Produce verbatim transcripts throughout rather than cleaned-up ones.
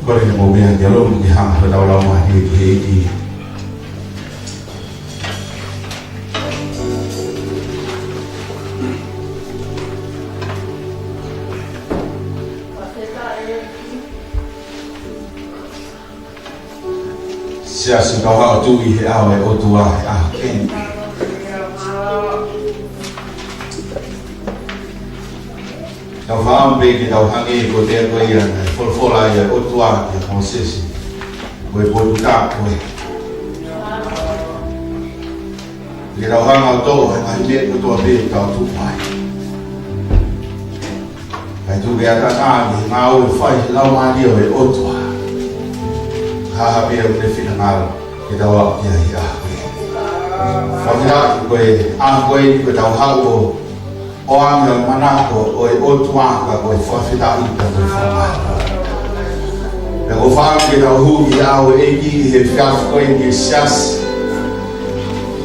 Ko e lele mo mea ke alo ke ha, ko e tau lau mai ki he ʻEiki. Siasi, tau haʻu atu ʻi he ʻao ʻo e ʻOtua he ʻaho ko eni. Tau haʻu pē ke tau hangē ko e meʻa ko ia naʻe folofola ai ʻa e ʻOtua kia Mōsese, ko e potu tapu ē. Ke tau hanga ʻo toʻo e ngaahi meʻa kotoa pē ʻoku tau tuku ai. Kae tuku ke ʻatā ʻa e ngāue ʻoku fai ʻe he Laumālie ʻo e ʻOtua. Ka ko e hā pē ʻoku ne finangalo ke tau aʻu ki ai he ʻaho ko eni. Fakafetaʻi ko e ʻaho ko eni ko ʻetau haʻu ʻo ʻoange ʻa e manako ʻo e ʻOtua ka ko e fakafetaʻi ka ko e fakamālō. Pea ʻoku ou fakaʻamu ke tau hū ki he ʻao ʻo e ʻEiki he efiafi ko eni ki he siasi.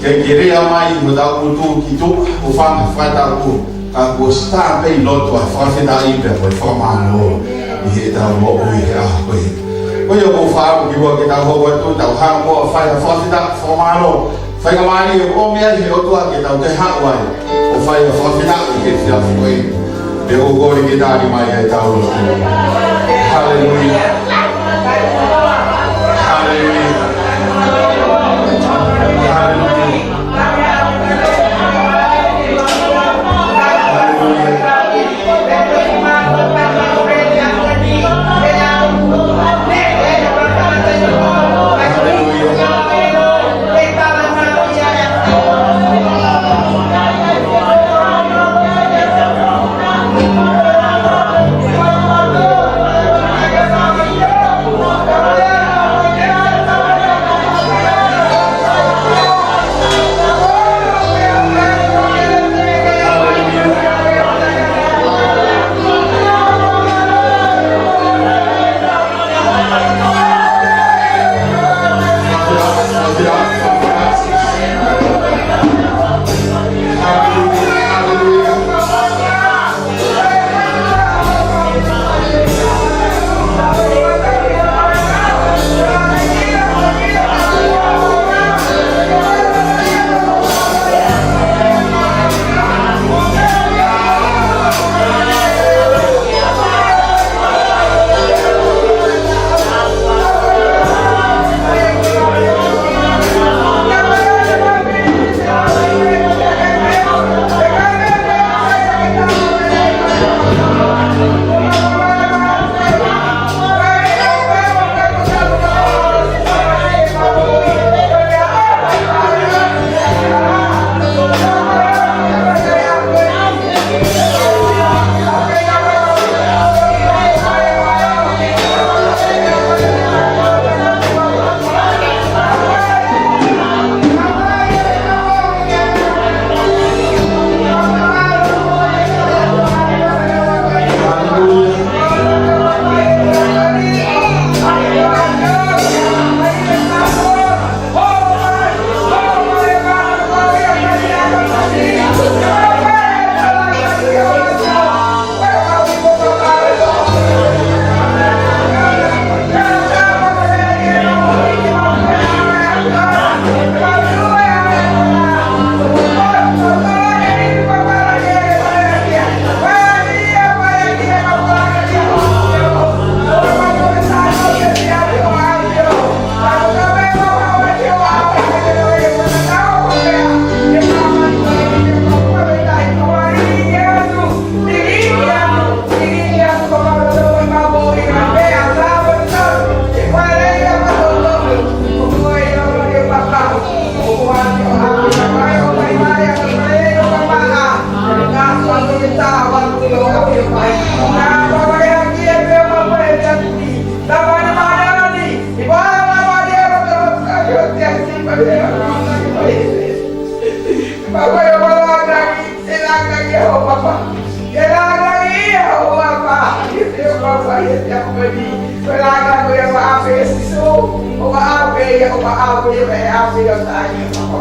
Ke ke lea mai ki hotau ngutu ki tuʻa, ʻo fanga fakatapu, ka kuo ʻosi tā pē ʻi loto ʻa e fakafetaʻi pea ko e fakamālō ʻi heʻetau moʻui he ʻaho ko eni. Ko ia ʻoku ou fakaʻamu kimuʻa ke tau hoko atu, tau hanga muʻa ʻo fai ʻa e fakafetaʻi, fakamālō, faingamālie ʻoku ʻomi ai ʻe he ʻOtua ke tau toe haʻu ai ʻo fai ʻa e fakafetaʻi he efiafi ko eni. Pea ʻoku ou kole ke tali mai ʻetau lotu. Haleluia. Haleluia. Haleluia.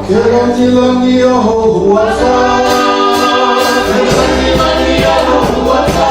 Ke langilangi ʻa ho huafa. Ke langilangi ʻa ho huafa.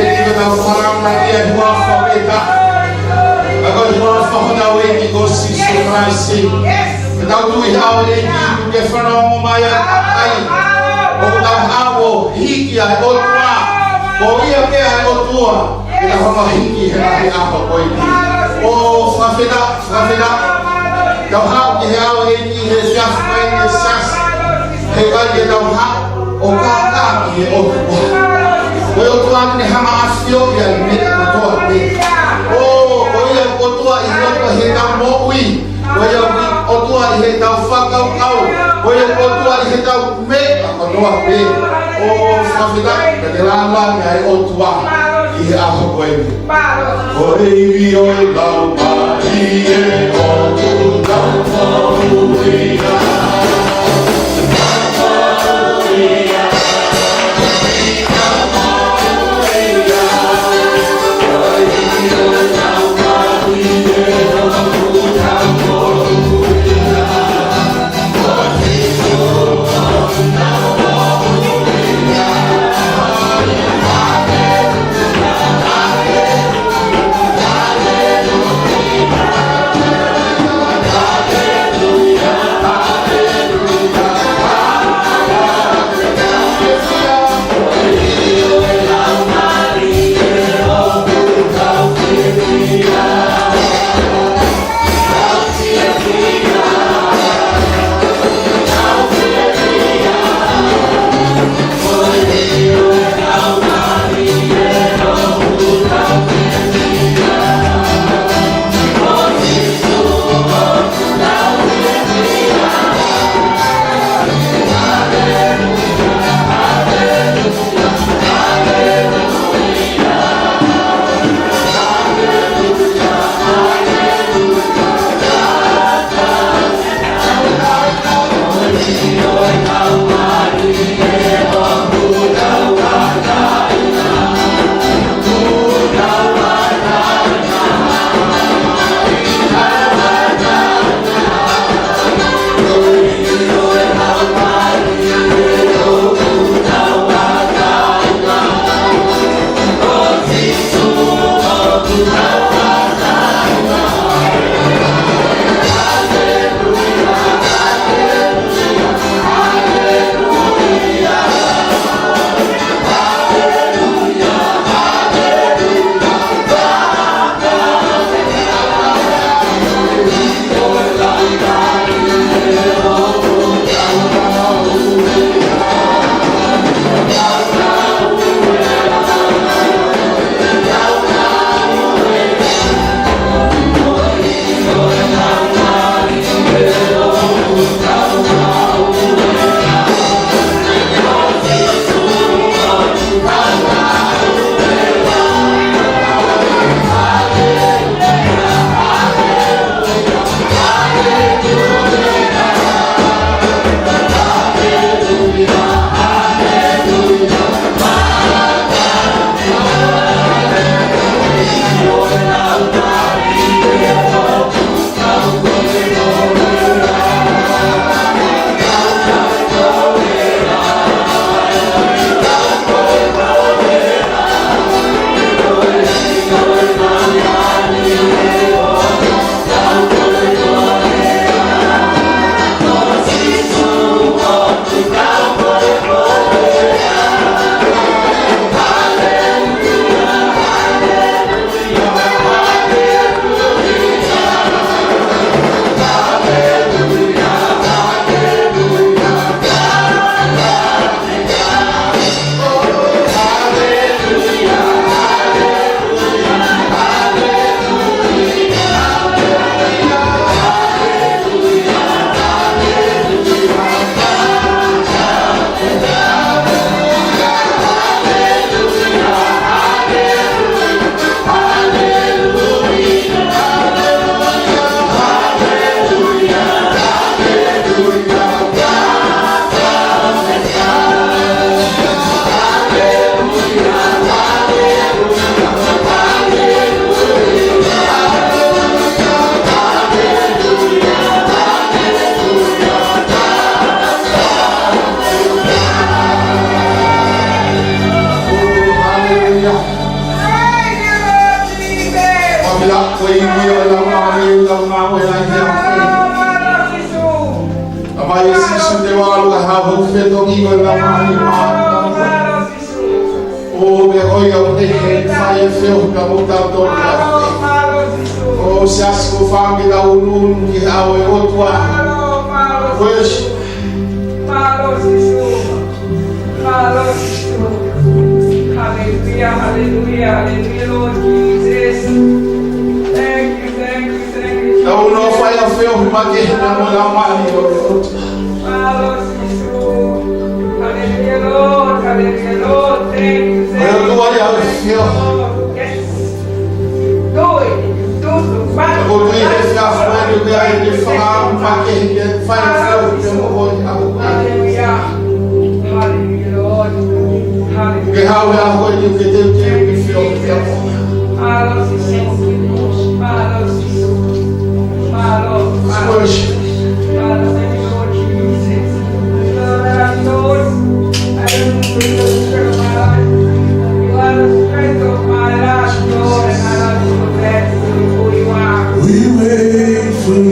Ko ʻetau falala ia he huafa pē taha. Ka ko e huafa hotau ʻEiki ko Sīsū Kalaisi. Pea tau tui ʻa e ʻEiki ʻoku ke fanongo mai ai. ʻOku tau haʻu ʻo hiki ʻa e ʻOtua. Ko ia pē ʻa e ʻOtua. Ke tau hanga ʻo hiki he ngaahi ʻaho ko eni. ʻOku fakafetaʻi, fakafetaʻi. Tau haʻu ki he ʻao ʻo e ʻEiki he efiafi ko eni, siasi. He ʻikai ke tau haʻu ʻo kākā ki he ʻOtua. Ko e ʻOtua naʻe hanga ʻo ʻafioʻi ʻa e meʻa kotoa pē. ʻO, ko ia ʻOtua ʻi loto heʻetau moʻui. Ko ia ʻOtua ʻi heʻetau fakakaukau. Ko ia ʻOtua ʻi heʻetau meʻa kotoa pē. ʻOku fakafetaʻi, ka ke lāngilangiʻia ʻa e ʻOtua ʻi he ʻaho ko eni. Ko e ivi ʻo e Laumālie ʻoku tau moʻui ai. Ko e ivi ʻo e Laumālie, ʻo e Laumālie, ʻo e ʻAi ʻa e ʻAfiona. ʻA mai ʻe Sīsū te u ʻalu ʻo haʻu ʻo fetongi ko e Laumālie Māʻoniʻoni. ʻO meʻa ʻoku ʻi ai ʻa e fai ʻa e feohi ka mo tautolu ʻa e ʻOtua. ʻO Siasi ko fānge la unu unu ki he ʻao ʻo e ʻOtua. Worship. Hallelujah, hallelujah, hallelujah, Lord Jesus. Thank you, thank you, thank you, Tau nofo ʻa e feohi makehe na mo e Laumālie ʻo e ʻOtua. Hallelujah, Lord. Hallelujah, Lord. Thank you, thank you. Ko e ʻOtua ia ʻo e feohi. Yes. Do it. Do the work. Ko e ʻOtua ia ʻo e feohi, ʻo e ʻOtua ia ʻo e fakaʻamu makehe ke fai ʻa e feohi pea mo koe ʻa ko. Hallelujah. Hallelujah, Lord. Hallelujah. Ke haʻu ʻa koe ni ke teuteu ke feohi pea mo. Hallelujah. Hallelujah. Let's worship. We wait for you.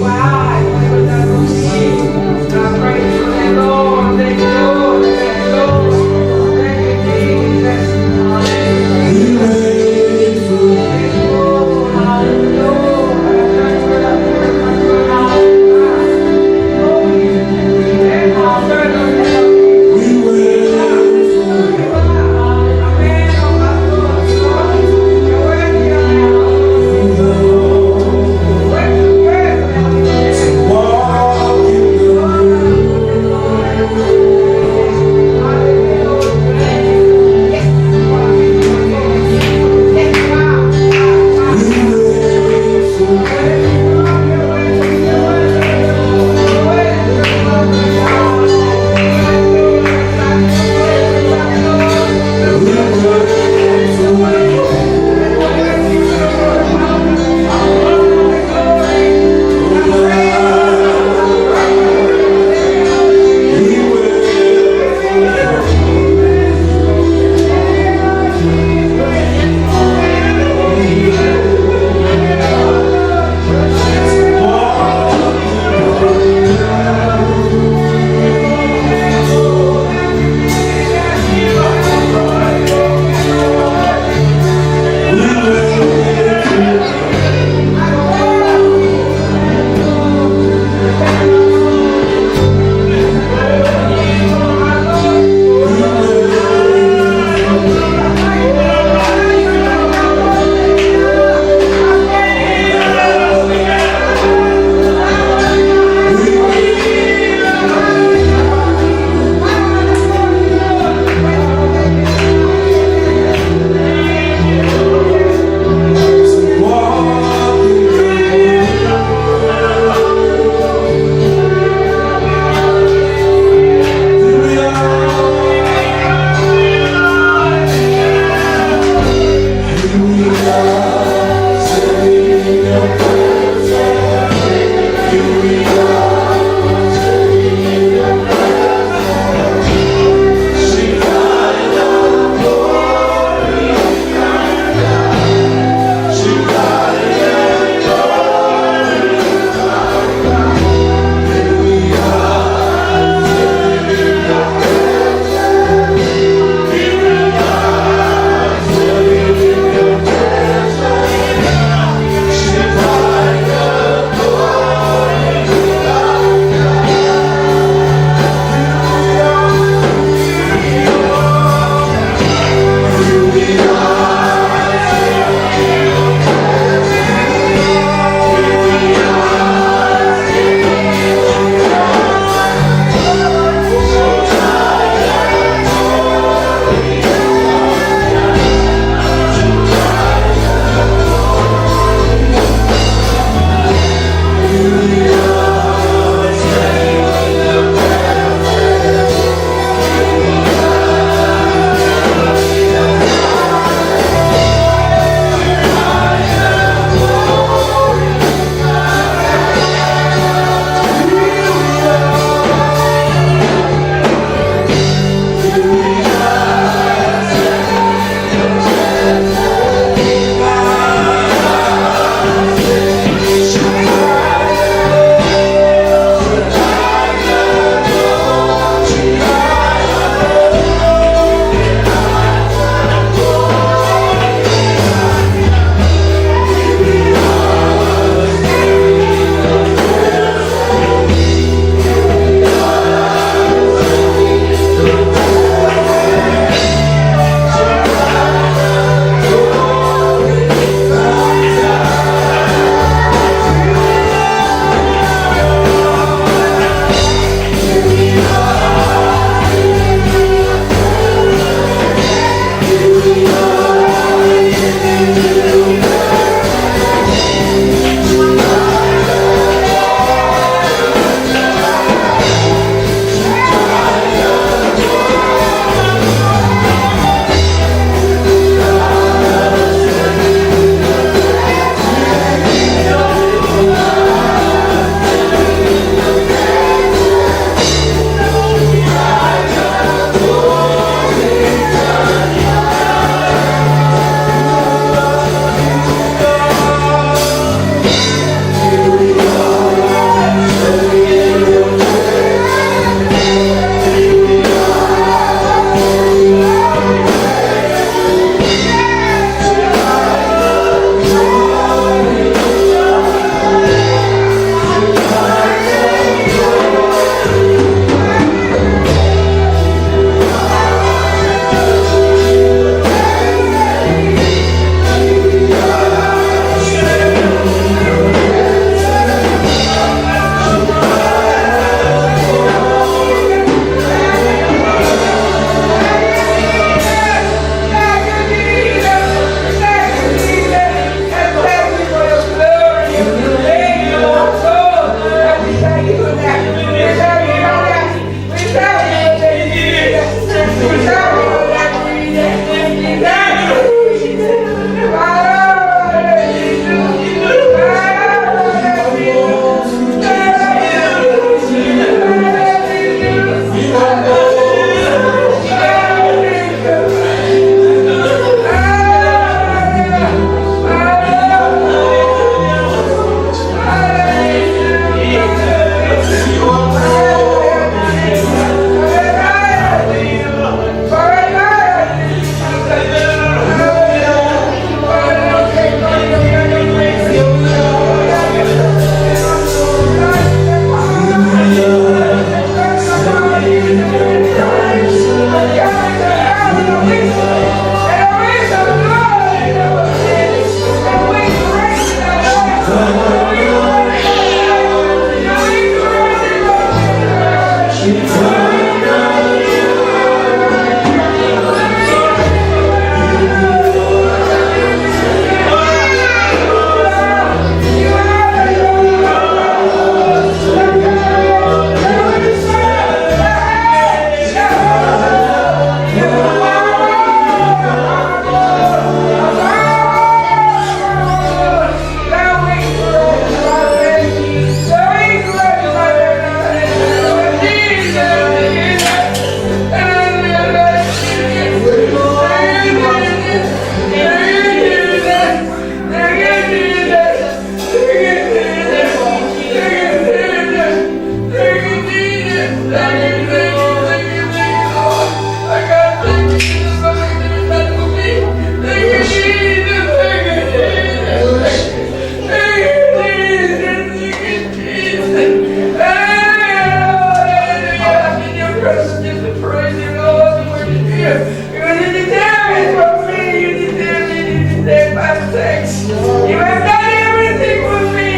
You have done everything for me,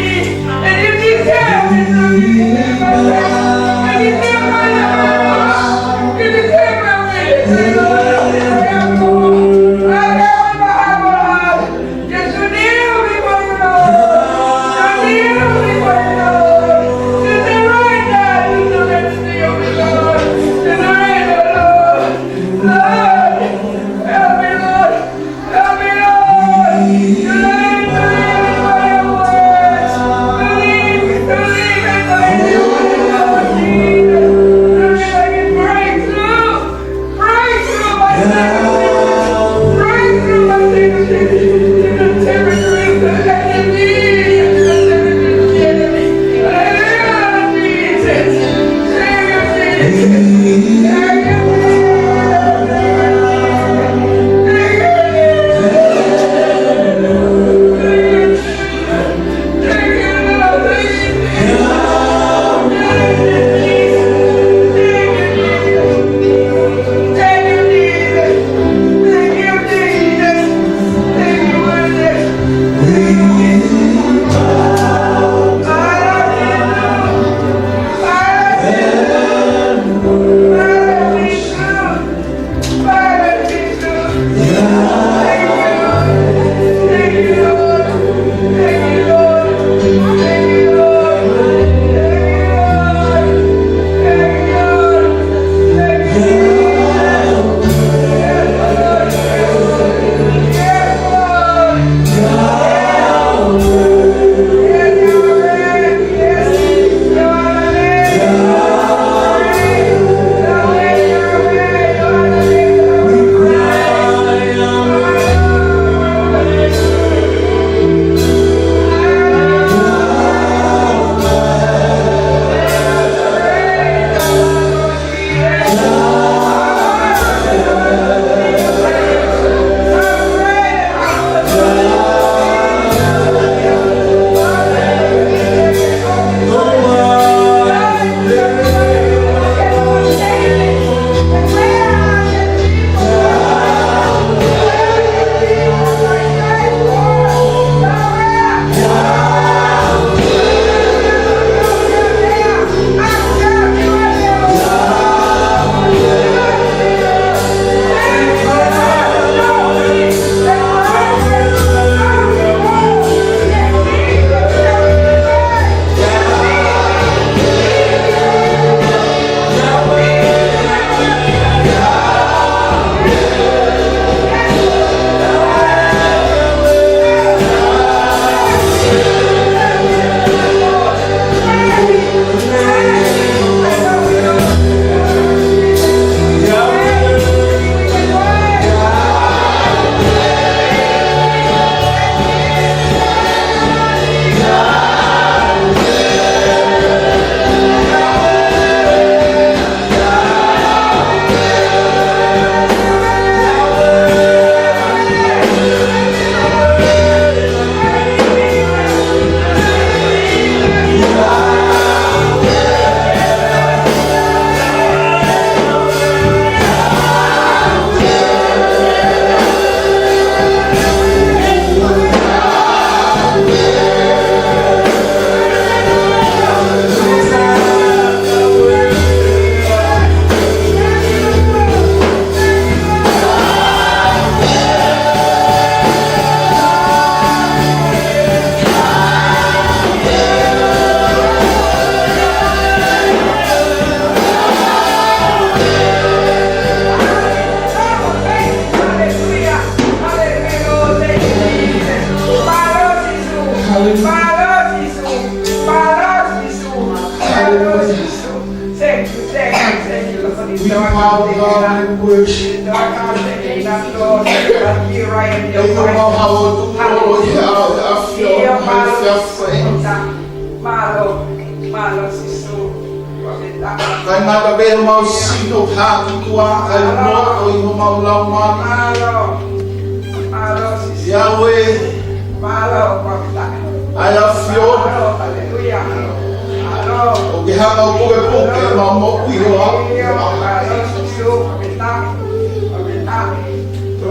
and you deserve it. You deserve my love. You deserve my praise. You deserve my love. Just to kneel before you, Lord. To kneel before you, Lord. To surrender, to surrender to you, Lord. To surrender, Lord. Lord, help me, Lord. Help me, Lord. To live, to live by your words. To live, to live by your words, Lord Jesus. To live like a breakthrough. Breakthrough my circumstances. Breakthrough my circumstances. To the territory of the enemy. To the territory of the enemy. Hallelujah, Jesus. Thank you, Jesus. Thank you, Jesus. Thank you, thank you, thank you, Lord. We bow down and worship. Thank you, Lord. Thank you, Lord. Thank you, Lord. Mālō, mālō, Sīsū. Kāinga, ʻoku mau sino hake koā, ʻa e loto ʻi homau laumālie. Mālō, mālō, Sīsū. Yahweh. Mālō, mālō. ʻA e ʻAfiona. Mālō, hallelujah. Mālō. ʻOku ke hanga ʻo pukepuke ʻemau moʻui ʻo aʻu ki he ʻaho ni. Mālō, Sīsū. Mālō, mālō.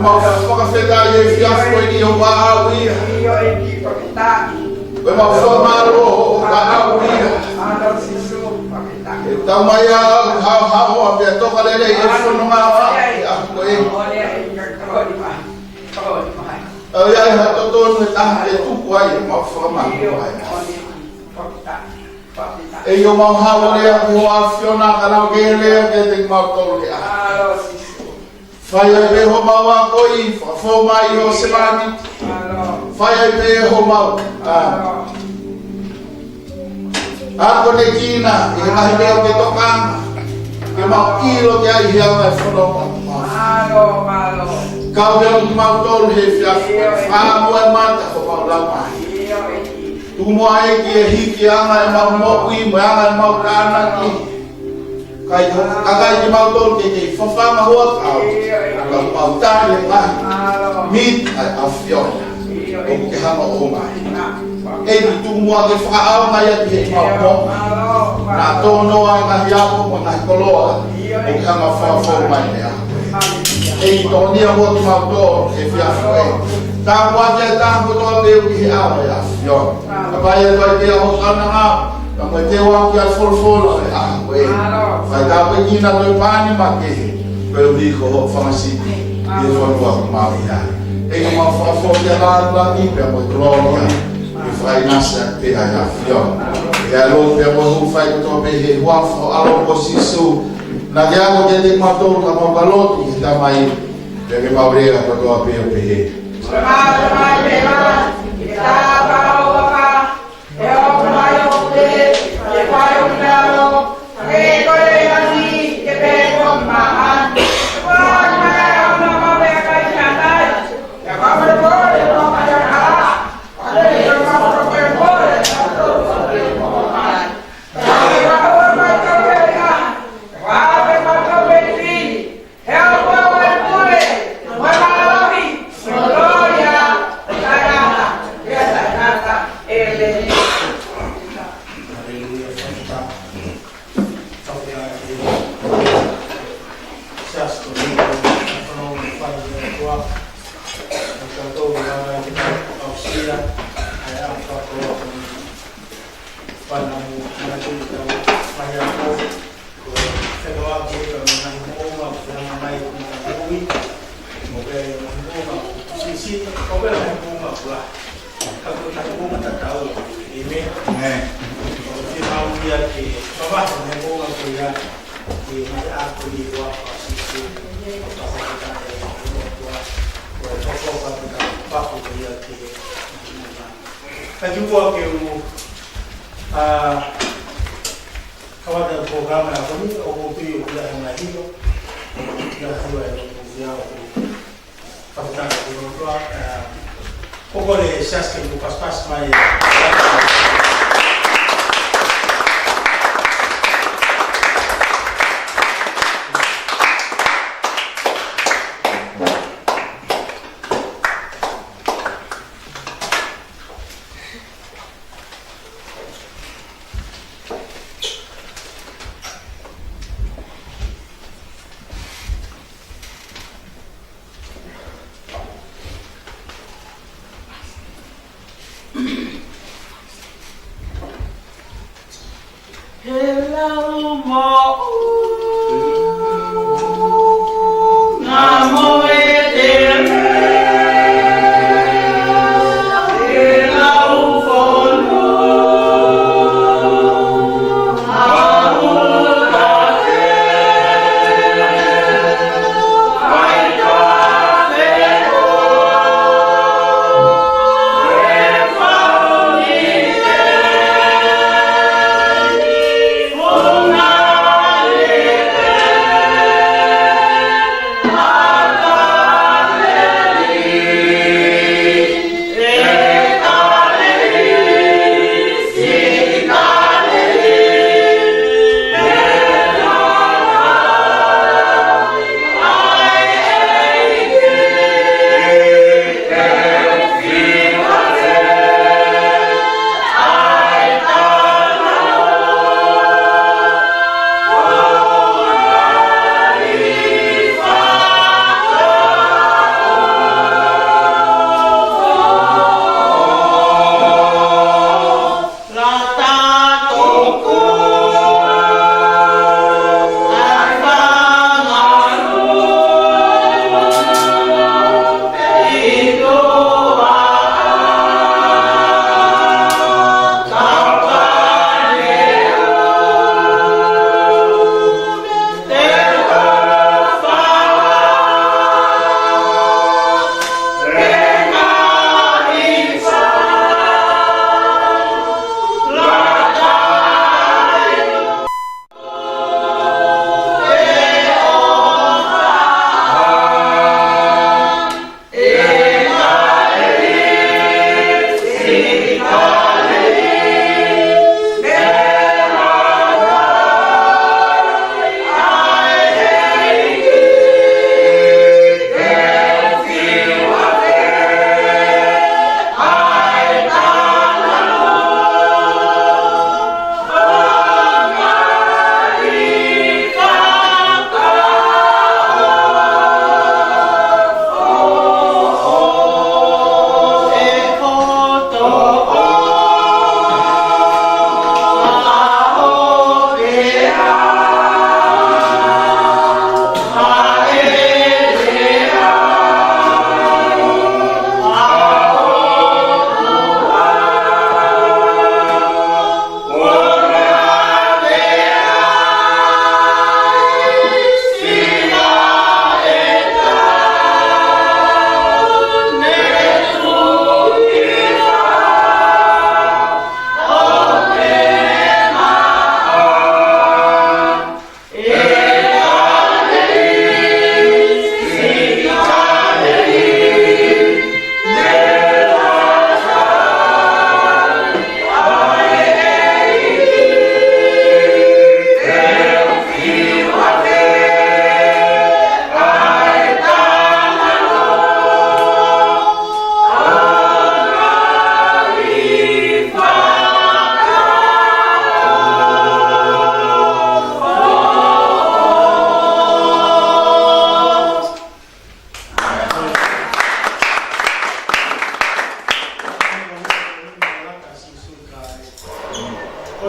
Mau fakafetaʻi he efiafi ko eni ʻoku ʻaʻau ia. ʻIo ʻEiki, fakafetaʻi. Ko ʻemau fakamālō ʻoku ʻaʻau ia. Mālō Sīsū, fakafetaʻi. ʻE tau mai ʻa haohaoa pea toka lelei e fononga ʻa e ʻaho ko eni. ʻOku ʻi ai ha totonu ʻe taha ʻe tuku ai ʻemau fakamālō ai. ʻEiki, ʻoku mau hao lea ki ho ʻAfiona ka nau ke lea kiate kimautolu he ʻaho. Fai ai pē homau akoʻi, fakafou mai ho sevāniti. Fai ai pē homau, ā, akonekina ʻi he ngaahi meʻa ke tokanga, ke mau ʻilo ki ai he anga e fononga. Kau pē mo kimautolu he efiafi, fakamoʻui mata homau laumālie. Tuku muʻa ʻEiki e hiki anga ʻemau moʻui, mo e anga ʻemau tānaki. Kae, kae ʻikai ke mau tolu ke kei fafanga huafa au. Ka mau tali e ngaahi mita ʻa e ʻAfiona ʻoku ke hanga ʻo ʻomai. ʻEiki, tuku muʻa ke fakaʻaonga ia ki heʻemau moʻui. Naʻa tō noa e ngaahi ako mo e ngaahi koloa ʻoku ke hanga ʻo fakafou mai ai. ʻEiki, tokoniʻi muʻa kimautolu he efiafi ko eni. Tāpuakiʻi ʻa e taha kotoa pē ʻoku ʻi he ʻao ʻo e ʻAfiona. Kae fai atu ai pē ʻa hoʻo kaunanga, ka mo e teu au ki he folofola ʻo e ʻaho ko eni. Fai tāpuekina ʻa e pani makehe, koeʻuhi ko hoʻo fanga sipi ʻi he fonua ʻoku mau ʻi ai. ʻEiki, mau fakafoki ʻa e lāngilangi pea mo e kolōlia ke fakaʻinasi atu pē ʻa e ʻAfiona. ʻI he ʻaloʻofa pea mo e hū fai kotoa pē he huafa ho ʻAlo ko Sīsū, naʻa ke ako kiate kimautolu ka mau ka lotu ki he Tamai, pea ke mau lea kotoa pē ʻo pehē: Ko e fekauʻaki ʻa e ngaahi moʻunga ʻoku fehangahangai mo e moʻui. Mo e ngaahi moʻunga ʻoku siʻisiʻi, mo e ngaahi moʻunga ʻoku lahi. Ka ko e ngaahi moʻunga tatau. ʻĒmeni. ʻĒmeni. ʻOku fiemaʻu ia ke mamahi e ngaahi moʻunga ko ia, ke maʻu ʻa e ako ʻi he huafa ʻo Sīsū. Ko e fakafetaʻi ʻa e ʻOtua, ko e hoko ʻa e fakapapau ko ia ke, ʻa kimuʻa ke u, ā, kamata e polokalama ko eni, ʻoku ou tui ʻoku ʻi ai ha ngaahi hiva, ʻoku ʻi ai ha hiva ʻe loko ia ʻoku fakatanga ki he ʻOtua, ā, ʻoku ou kole e siasi ke mou pasipasi mai.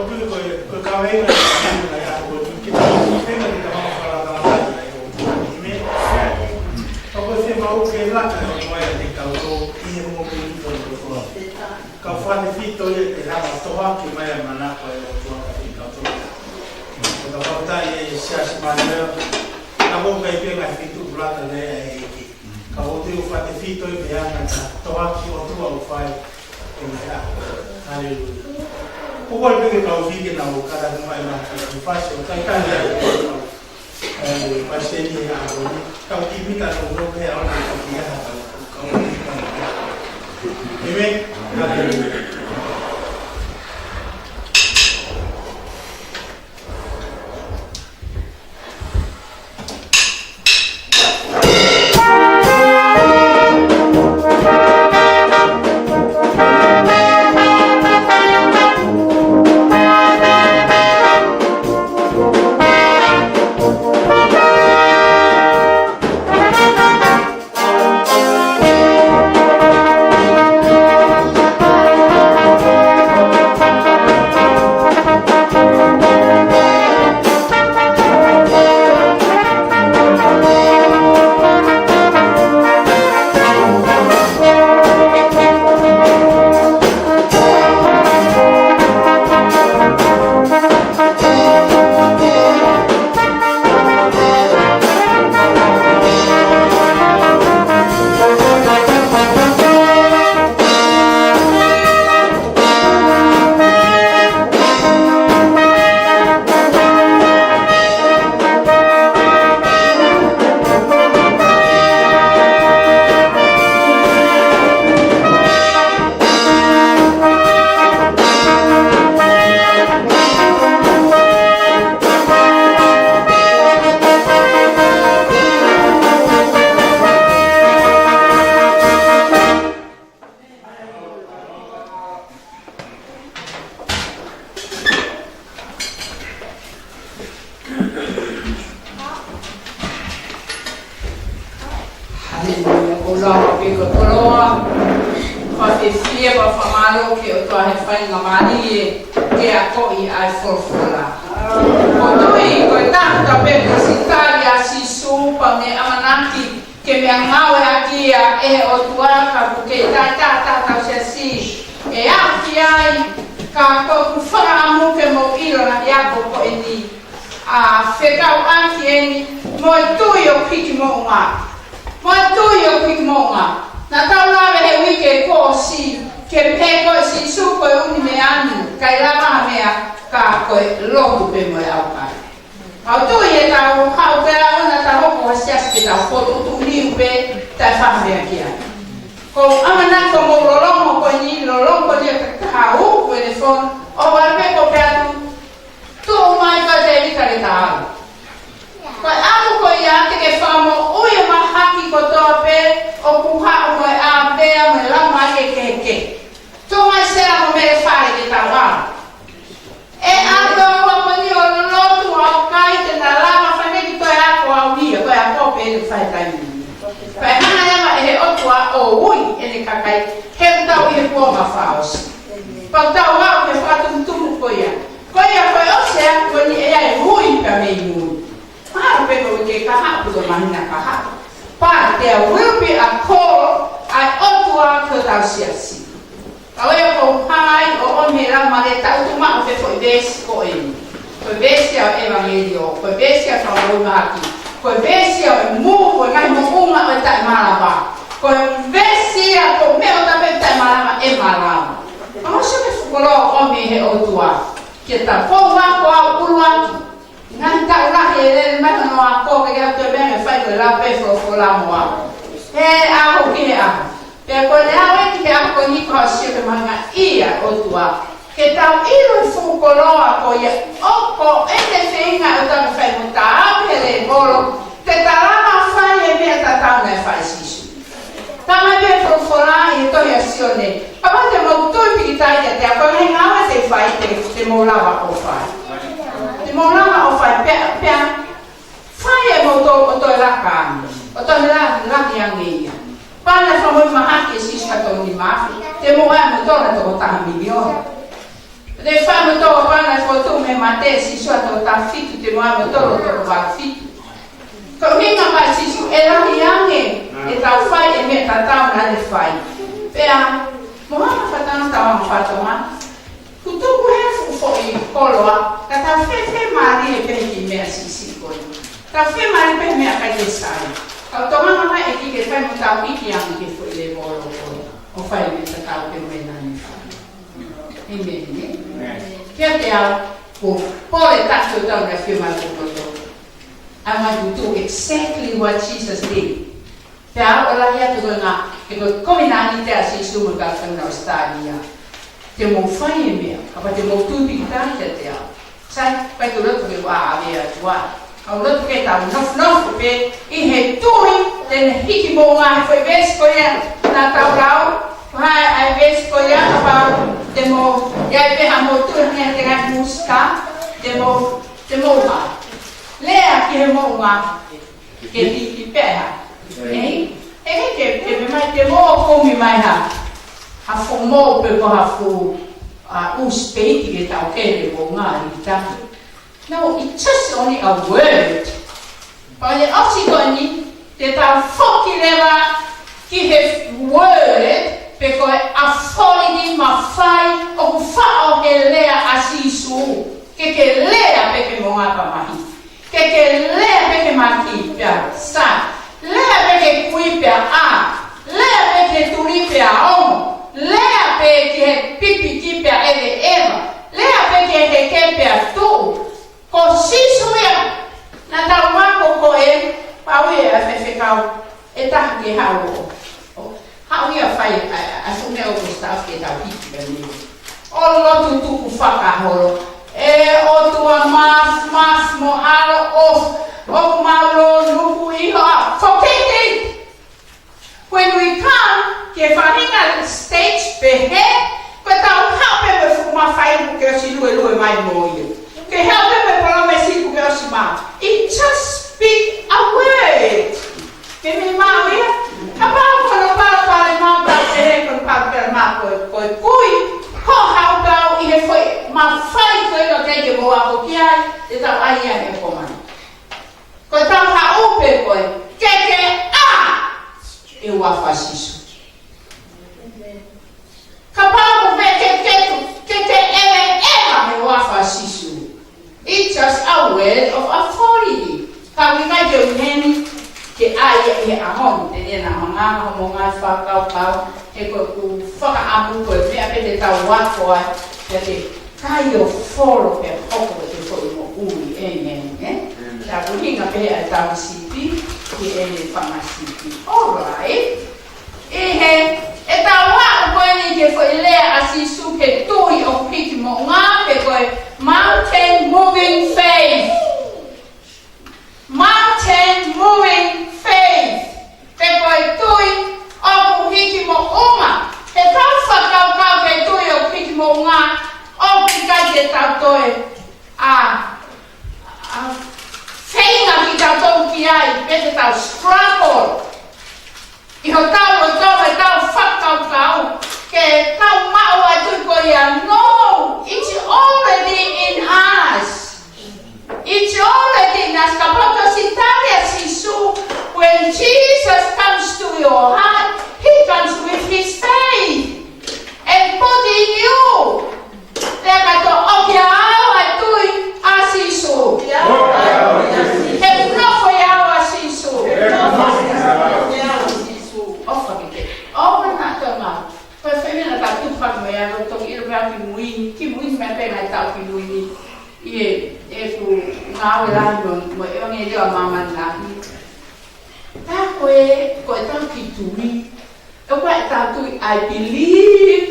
Ko e, ko e kaveinga ʻo e ʻaho ni ke tau feinga ke tau fakatalanoa ai ʻa e ʻOtua. ʻĒmeni. Ka ko e fiemaʻu ke laka ʻa e ʻOtua ʻiate kitautolu ʻi he momenti ko eni. Kae fakatefito ia ke hanga ʻo tohoakiʻi mai ʻa e manako ʻa e ʻOtua kiate kitautolu. Ko e fakafetaʻi ʻa e Siasi Mānuela, ka ko e kai pē ngaahi feituʻu lata lea ʻa e ʻEiki. Ka ʻoku ou tui ʻoku fakatefito ia ke hanga ʻo tohoakiʻi ʻOtua ʻo fai ʻi he ʻaho. Haleluia. ʻOku ou kole pē ke kau fike na o kata kuma e maki e fasi o kai kai lea. ʻE, pasiteni he ʻaho ni. Kau ki mita no no ke aona ki ha kau. Kau ki mita no. ʻĒmeni. Haleluia. Haleluia. ʻOku ou lau pē ko e koloa, fakafiefia, fakamālō ki he ʻOtua he faingamālie ke akoʻi ʻa e folofola. ʻOku ou tui ko e taha pē ko e sitali ʻa Sīsū pea ne ʻamanaki ke meʻangāueʻaki ia ʻe he ʻOtua ka ʻoku kei taʻetaha ʻetau siasi ʻe aʻu ki ai, ka ko ʻeku fakaʻamu ke mou ʻilo ʻa e ako ko eni, ʻa e fekauʻaki eni mo e tui ʻoku hikimoʻunga. Mo e tui ʻoku hikimoʻunga. Naʻa tau lave he uike kuo ʻosi, ke pehē ko e Sīsū ko e ʻunimeanu, ʻikai lava ha meʻa ka ko e lotu pē mo e ʻaukai. ʻOku ou tui ʻe tau haʻu pē ʻo na tau hoko ha siasi ke tau fokotuʻutuʻu niu pē, taʻe faʻa meʻa ki ai. Ko e ʻamanaki ko hoʻomou lolotonga ko eni, lolotonga ko eni ʻa e taha ʻoku ʻi he telefoni, ʻoua pē ko e pehē atu, tuʻu mai ka te lika le tau. Ko e ʻaho ko ia te ke fakamoʻui ʻa e mahaki kotoa pē ʻoku haʻu mo e ʻāpea mo e laumālie kehekehe. Tuʻu mai Sela mo Mele Fale ke tau ʻalu. ʻE ʻalu ʻa e ʻOtua ko eni ʻo lotu ʻo kai te na lava fai ki he ako ʻa e ui, ko e ako pē ʻe fai taimi ni. Pea hanga leva ʻe he ʻOtua ʻo ui ʻene kakai, he ʻoku tau ʻi he kuonga fakaʻosi. Pea tau aʻu ki he fakatuʻutuʻu ko ia. Ko ia ko e ʻosi ʻa e ako ko eni ʻe ʻi ai e ui pea mei mui. Mahalo pē ko e uike kahaʻu, ko e māhina kahaʻu. But there will be a call ʻa e ʻOtua ki hotau siasi. Ka ʻoku ou hanga ai ʻo ʻomi he Laumālie, tau tuʻu maʻu pē foʻi veesi ko eni. Ko e veesi ia ʻo e ʻevangeliō, ko e veesi ia ʻo e fakamoʻui mahaki, ko e veesi ia ʻo e mou, ko e ngaahi moʻunga ʻo e taʻemalava. Ko e veesi ia ko e meʻa ʻoku tapu ai e taʻemalava ʻe malava. Ka ʻoku ʻosi ʻa e fuʻu koloa ʻoku ʻomi ʻe he ʻOtua. Ke ta pou ako ʻa e ʻuluaki. Ngaahi taʻu lahi ʻe lele mai hono ako, ke ke ʻatu e meʻa ke fai ko e lau pē folofola mo ako. He ʻaho ki he ʻaho. Pea ko e ʻaho ē ki he ʻaho ko eni ko ha sio ke mahuʻingaʻia ʻOtua. Ke tau ʻilo e fuʻu koloa ko ia ʻoku ʻi ai e feinga ʻo tau fai mo tau he lēvolo. Te ta lava fai e meʻa tatau naʻe fai ʻe Sīsū. Talamai pē ʻe he folofola ʻi he tohi ʻa Sione, kapau te mou tui pīkitai kiate au, ko e ngaahi ngāue te u fai te, te mou lava ʻo fai. Te mou lava ʻo fai pea, pea fai ʻe moutolu ʻo toe laka ange, ʻo toe la-, laki ange ia. Pea naʻe fakamoʻui mahaki ʻe Sīsū ha toko nima afe, te mou ʻai moutolu ha toko taha miliona. Ne fano tō pana fotu me mate Sīsū ʻa e taʻu fitu te moa no tolo tolo valu fitu. Ko e ʻuhinga mai Sīsū ʻe lahi ange ʻetau fai e meʻa tatau naʻa ne fai. Pea, mo hanga fakatanga tau hanga fakatanga. Kuo tuku he fuʻu foʻi koloa, ka tau fiemālie pē ki he meʻa siʻisiʻi ko ē. Tau fiemālie pē meʻa ʻikai ke sai. Tau tokanga mai ʻEiki ke fai mo tau hiki ange ki he foʻi lēvolo ko ē. ʻO fai meʻa tatau pē mo ia naʻa ne fai. ʻĒmeni, ē? ʻĒmeni. Kiate au, ko e pole taha ʻoku tau na fiemālie ko ē. I want to do exactly what Jesus did. Pea ʻoku lahi atu ko e ngā, he ko e kovinānite ʻa Sīsū mo e kāinga ʻAositelēlia. Te mou fai e meʻa, kapau te mou tui pīkitai kiate au. Sai, ʻikai ke u loto ke u ʻave atu ai. ʻOku ou loto ke tau nofonofo pē ʻi he tui, te ne hiki moʻunga he foʻi veesi ko ia naʻa tau lau, ko hai ʻa e veesi ko ia kapau te mou, ʻi ai pē haʻamou tui he te ngai musika, te mou, te mou ha. Lea ki he moʻunga, ke hiki pē ha. Ei, e ke, ke, ke mai te mou kumi mai ha. Ha fuʻu mou pe ko ha fuʻu, a, ʻū sipeiti ke tau kele ko ngā i tahi. No, it's just only a word. Pea ʻosi ko eni, te tau foki leva ki he word, pe ko e authority mafai ʻoku faʻo he lea ʻa Sīsū. Ke ke lea pē ke moʻunga pea mahi. Ke ke lea pē ke maki pea sa. Lea pē ke kui pea ʻā. Lea pē ke tuli pea ongo. Lea pē ki he pipiki pea ʻeveʻeva. Lea pē ke heke pea tuʻu. Ko Sīsū ia. Naʻa tau mako ko ē, pau ia ʻa e faifekau, ʻe taha ke haʻu ʻo, ʻo, haʻu ia fai, ʻa, ʻa, ʻa e fuʻu meʻa ʻoku start ke tau hiki pē ni. ʻO lotu tukufakaholo. ʻE ʻOtua maf, maf mo ʻAlo ʻofa, ʻoku mau lōnuku ʻi ho ʻao. Forget it. When we come, ke faʻahinga stage pehē, ko e tau haʻu pē mo e fuʻu mafai kuo ke ʻosi luelue mai mo ia. Ke haʻu pē mo e palōmesi kuo ke ʻosi maʻu. It just speak a word. Ke me maʻu ia. Kapau ko hono palopalema pē, ko hono palopalema ko e, ko e kui. Ko haʻu pau ʻi he foʻi mafai ko ē ʻoku teʻeki ke mou ako ki ai, te tau ʻai ia he komani. Ko e tau haʻu pē ko ē, ke ke ʻā ʻi he huafa ʻo Sīsū. Kapau ko e ke, ke, ke, ke ʻeveʻeva he huafa ʻo Sīsū. It's just a word of authority. Ka ʻoku ʻikai ke u heni ke ʻai ia he ʻaho ni, te ne na manga, mo ngā fakakaukau, he ko ʻeku fakaʻamu ko e meʻa pē te tau ako ai, kiate Kae ʻo folo pea hoko ʻi he foʻi moʻui, ʻēmeni, ē? ʻĒmeni. Ka ko e ʻuhinga pē ʻa e tau sipi, ki heʻene fanga sipi. All right. ʻI he, ʻetau aʻu ko eni ki he foʻi lea ʻa Sīsū ke tui ʻoku hiki moʻunga, pe ko e mountain moving faith. Mountain moving faith. Pe ko e tui ʻoku hiki moʻunga. He tau fakakaukau ki he tui ʻoku hiki moʻunga, ʻoku ʻikai ke tau toe ʻa, ʻa, feinga kitautolu ki ai, pe te tau struggle. ʻI hotau loto, ʻi hotau fakakaukau, ke tau maʻu ʻa e tui ko ia, no, it's already in us. It's already in us. Kapau ko e sitani ʻa Sīsū, when Jesus comes to your heart, he comes with his faith and put in you. Lea kātoa ʻoku ʻi ai ʻa e tui ʻa Sīsū. He nofo ʻi ai ʻa Sīsū. ʻOfa ke ke. ʻOfa na tona. Ko e feinga na ka tupa mo ia lo to iro pea ki mui ni, ki mui ni me pena tau ki mui ni. ʻI he, ʻeku ngāue lahi mo, mo e ʻevangeliō ʻa māmani lahi. Tā ko e, ko e tau ki tui. ʻOku ʻi ai ʻetau tui, I believe,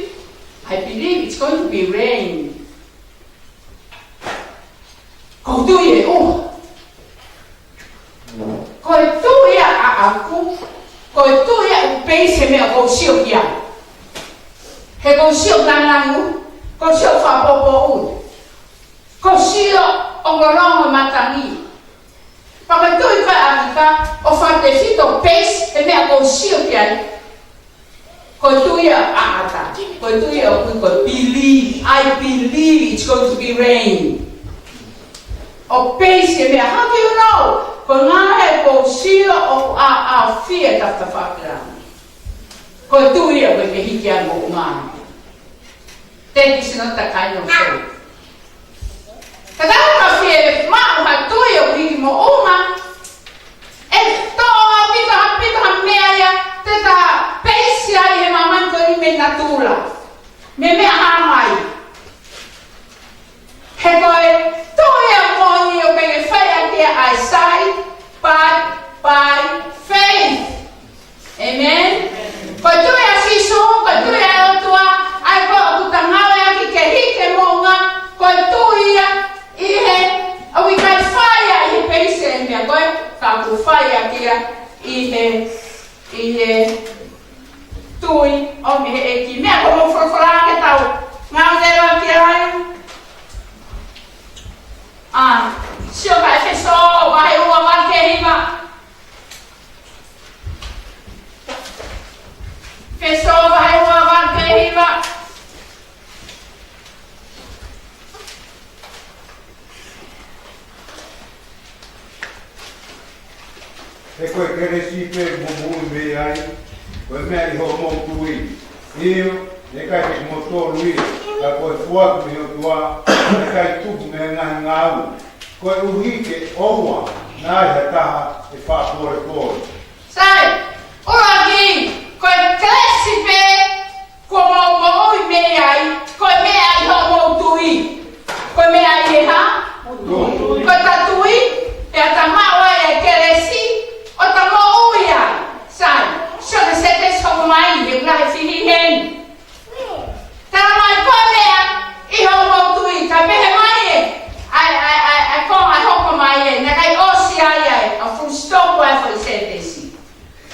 I believe it's going to be rain. Ko e tui ē, ʻo. Ko e tui ia ʻaʻaku, ko e tui ia ʻoku base he meʻa ʻoku ou sio ki ai. He ʻoku ou sio ki langilangi, ʻoku ou sio fakapōpōʻuli. ʻOku ou sio ʻoku lolotonga matangi. Pea ko e tui ko ē ʻa Mika, ʻoku fakatefito base he meʻa ʻoku ou sio ki ai. Ko e tui ia ʻa ʻAta. Ko e tui ia ʻoku ui ko e believe. I believe it's going to be rain. ʻO peisi e meʻa, how do you know? Ko e ʻuhinga he ʻoku ou sio ʻoku ʻaʻau fie tafatafa ki langi. Ko e tui ia ʻoku ke hiki ai moʻunga. That is not the kind of faith. Ka tau ka fie maʻu ha tui ʻoku hiki moʻunga, ʻe toʻo ʻaupito ʻaupito ha meʻa ia te ta peisi ai he māmani ko eni mei natula, mei he meʻa hā mai. He ko e tui ʻoku moʻoni ʻoku ke fai ʻaki ia ʻa e sight by, by faith. Amen. Ko e tui ʻa Sīsū, ko e tui ʻa e ʻOtua, ʻa ia ko ē ʻoku ta ngāueʻaki ke hiki e moʻunga, ko e tui ia ʻi he, ʻoku ʻikai fai ia ʻi he peisi e meʻa ko ē, ka ʻoku fai ʻaki ia ʻi he, ʻi he tui ʻomi he ʻEiki. Meʻa ko hoʻomou folofola ke tau ngāue leva ki ai. ʻA, sio ki he ʻEfesō, vahe ua, vahe ke hiva. ʻEfesō vahe ua, vahe ke hiva. He ko e kelesi pē ʻoku mou moʻui mei ai, ko e meʻa ʻi hoʻomou tui. ʻIo, naʻe ʻikai ke kimoutolu ia, ka ko e foaki mei he ʻOtua, naʻe ʻikai tupu mei he ngaahi ngāue, koeʻuhi ke ʻoua naʻa ai ha taha ʻe faʻa polepole. Sai, ʻuluaki, ko e kelesi pē ʻoku mou moʻui mei ai, ko e meʻa ʻi hoʻomou tui. Ko e meʻa ʻi he hā? Tui. Ko ʻeta tui, pea ta maʻu ai e kelesi, ʻo ta moʻui ai. Sai, sio ki he sētesi hoko mai, he ʻoku lahi e fili heni. Talamai ko e meʻa ʻi hoʻomou tui, ka pehē mai ē, ʻa e, ʻa e, ʻa e, ʻa e konga ʻe hoko mai ē, naʻe ʻikai ʻosi ai ʻa e, ʻa e full stop ʻa e foʻi sētesi.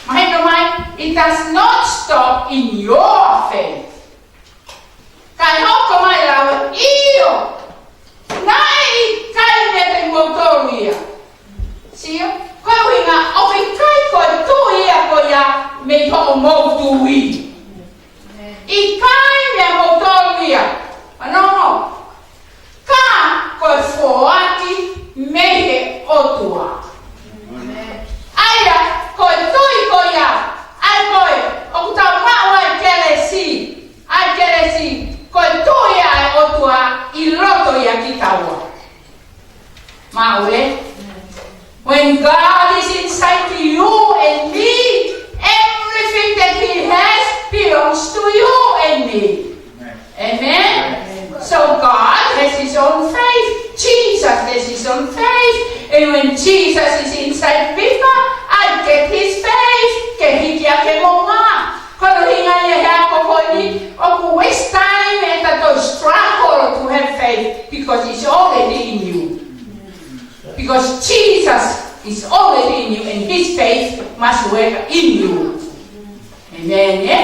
Mahino mai, it does not stop in your faith. Kae hoko mai ʻa e lau, ʻio, naʻe ʻikai meiate kimoutolu ia. Sio, ko e ʻuhinga, ʻoku ʻikai ko e tui ia ko ia mei hoʻomou tui. ʻIkai meia moutolu ia. Ano, ka ko e foaki mei he ʻOtua. ʻA ia, ko e tui ko ia, ʻa ia ko ē, ʻoku tau maʻu ai e kelesi, ʻa e kelesi, ko e tui ʻa e ʻOtua ʻi loto ia kitaua. Maʻu ē? When God is inside you and me, everything that He has belongs to you and me. Amen? So God has His own faith. Jesus has His own faith. And when Jesus is inside Viva, I get his faith. Ke hiki hake e moʻunga. Ko hono ʻuhinga ia he ʻaho ko eni, ʻoku waste time ʻeta toe struggle to have faith because it's already in you. Because Jesus is already in you and his faith must work in you. Amen, ē?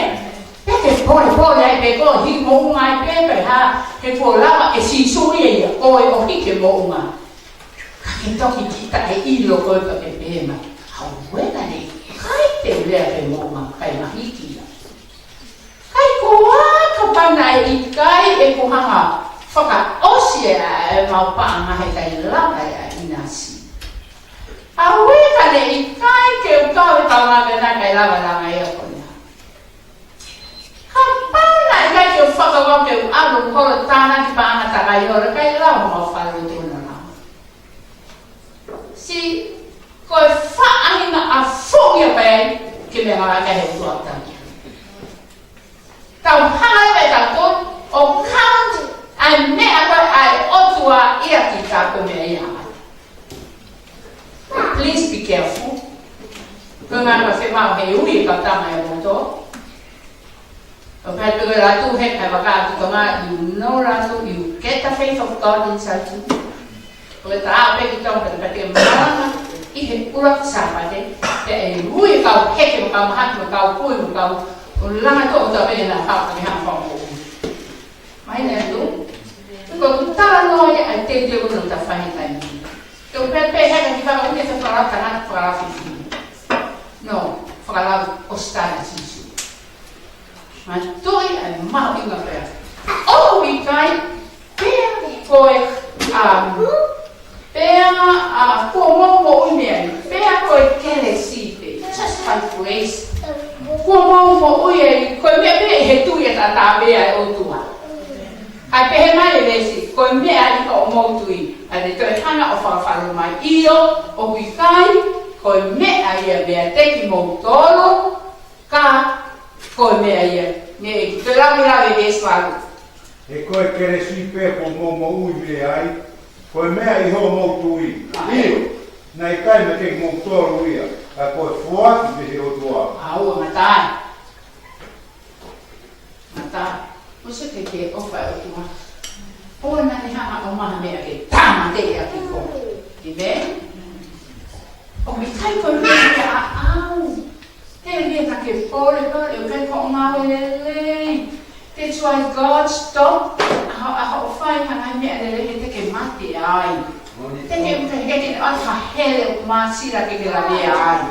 Pea ke polepole ai pē koe, hiki moʻunga ai pē pē hā, he kuo lava ʻe Sīsū ia ia, ʻo ʻai ʻo hiki e moʻunga. Ka ke toki kita e ʻilo ko ē pea ke pehē mai, ʻauē naʻe ʻikai te u lea ki he moʻunga kae mahiki ia. Kae ko e hā kapau naʻe ʻikai ʻeku hanga fakaʻosi e, e mau paʻanga he ʻikai lava ʻe ʻinasi. ʻAuē ka naʻe ʻikai ke u kau he paʻanga pea naʻe ʻikai lava e langa ia ko ia. Kapau naʻe ʻikai ke u fakavau ke u ʻalu holo tānaki paʻanga takai holo, ʻikai lava mau fale o tuna lava. See, ko e faʻahinga ʻafungi ia pē ke meʻa ngāue ki he ʻOtua ʻoku tau. Tau hanga leva ʻe tautolu ʻo count ʻa e meʻa ko ē ʻa e ʻOtua ʻiate kita ko e meʻa ia. Please be careful. Ko e ʻuhinga ka fiemaʻu he ui e kau tama ʻia moutolu. ʻO pehē pē ko e Latu he, ʻa e vaka atu Tonga, you know Latu, you get the faith of God inside you. Ko e tā pē ki Tonga, pea te malanga ʻi he ʻuluaki Sāpate, pea ʻe ui e kau heke mo e kau mahaki mo e kau kui mo e kau ʻo langa toʻo tā pē na hapa ni hapa mo. Mai ne tu. Ko e talanoa ia ʻa e teuteu ko ē naʻa ta fai he taimi ni. Ko e pehē pē he ka ki fakaʻuhi e fakalata na fakalata fifi. No, fakalata ʻo sitana Sīsū. Mātuʻa ʻa e mahuʻinga pea. ʻOku ʻikai, pea ko e, um, pea, uh, kuo mou moʻui mei ai, pea ko e kelesi pē, just by grace. Kuo mou moʻui ai, ko e meʻa pē he tui ʻataʻatā pē ʻa e ʻOtua. ʻA e pehē mai e veesi, ko e meʻa ʻi hoʻomou tui, ʻa e toe hanga ʻo fakafalu mai. ʻIo, ʻoku ʻikai, ko e meʻa ia meiate kimoutolu, ka ko e meʻa ia, ne ʻEiki. Toe lave lave veesi valu. He ko e kelesi pē kuo mou moʻui mei ai, ko e meʻa ʻi hoʻomou tui. ʻIo, naʻe ʻikai meiate kimoutolu ia, ka ko e foaki mei he ʻOtua. ʻAua, ngata ai. Ngata ai. ʻOsi ke ke ʻofa ʻOtua. ʻOua naʻa ne hanga ʻo ʻomai ha meʻa ke tāmateʻi ʻaki koe. Amen? ʻOku ʻikai ko e meʻa ia ʻaʻau. He ʻikai ke pole pole, ʻikai ko e ngāue lelei. That's why God stop ʻa hoʻo, ʻa hoʻo fai ha ngaahi meʻa lelei he te ke mate ai. Te ke, te ke, te ke ʻoatu ha hele ʻoku māsila ke ke lavea ai.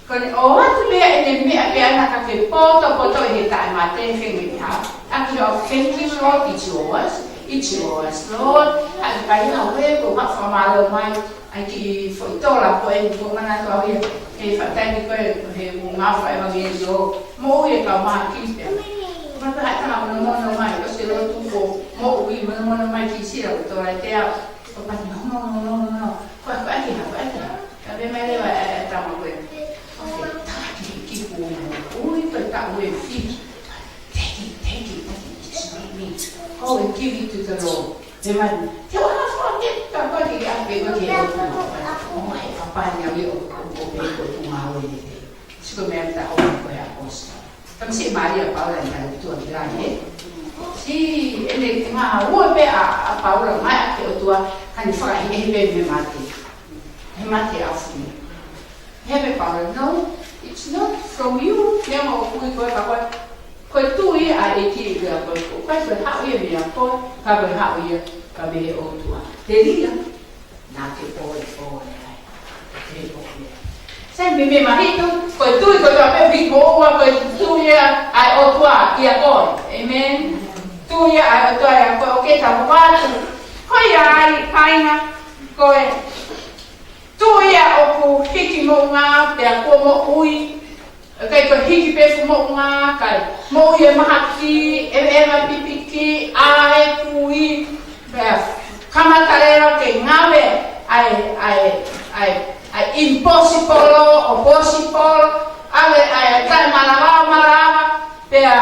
Ko ʻene ʻoatu pē ʻene meʻa pē ʻana ka ke potopoto he taʻemate he fengeʻi ha. ʻAki hoʻo thank you, Lord, it's yours. It's yours, Lord. ʻAi kai ha ue ko ha fakamālō mai. ʻAi ki foʻi tola ko eni ko mana toa ia. He faʻatai ni ko e he ʻū ngāue fai ʻevangeliō. Moʻui e kau mākisi pē. Ko e pehē ʻa e tama monomono mai, ʻosi lotu ko moʻui monomono mai ki sila ko tola e te au. Ko pati no, no, no, no, no, no. Ko e, ko e ʻaki ha, ko e ʻaki ha. Ka pē mai leva e, e tama ko e. Ko e taki ki kuo moʻui ko e taʻu e fiki. Take it, take it, take it. It's not me. Go and give it to the Lord. Te mai, te ua ha fua ke, ka ko e ki a pe ko ke o tu. ʻO mai, papa ni a mi o, o, o pe ko tu ma o e te. Siko meʻa ta o ko e ʻaposi. Tamasiʻi Malia Paula ʻi he tuʻa ki langi, ē? Sī, ʻene ngāue pē ʻa, ʻa Paula mai ʻaki ʻOtua, ka ne fakaʻehiʻehi pē mei he mate. He mate ʻa funi. He pē Paula, no, it's not from you. Neongo ʻoku ui koe ka ko e, ko e tui ʻa e ʻEiki ʻia koe. Ko e, ko e haʻu ia meiate koe, ka ko e haʻu ia ka mei he ʻOtua. Te lia. Naʻa ke pole pole ai. Ke pole. Sai meimei mahino, ko e tui kotoa pē ʻoku ʻi muʻa, ko e tui ia ʻa e ʻOtua ʻia koe. Amen. Tui ia ʻa e ʻOtua ʻia koe, ʻoku ke tau atu. Ko ia ai, kāinga, ko e tui ia ʻoku hiki moʻunga, pea kuo moʻui. ʻIkai ko e hiki pē fuʻu moʻunga, kae moʻui e mahaki, ʻeveʻeva pipiki, ʻā e kui, pea kamata leva ke ngāue ʻa e, ʻa e, ʻa e, ʻa e impossible ʻo possible, ʻave ʻa e taʻemalavamalavamalavama, pea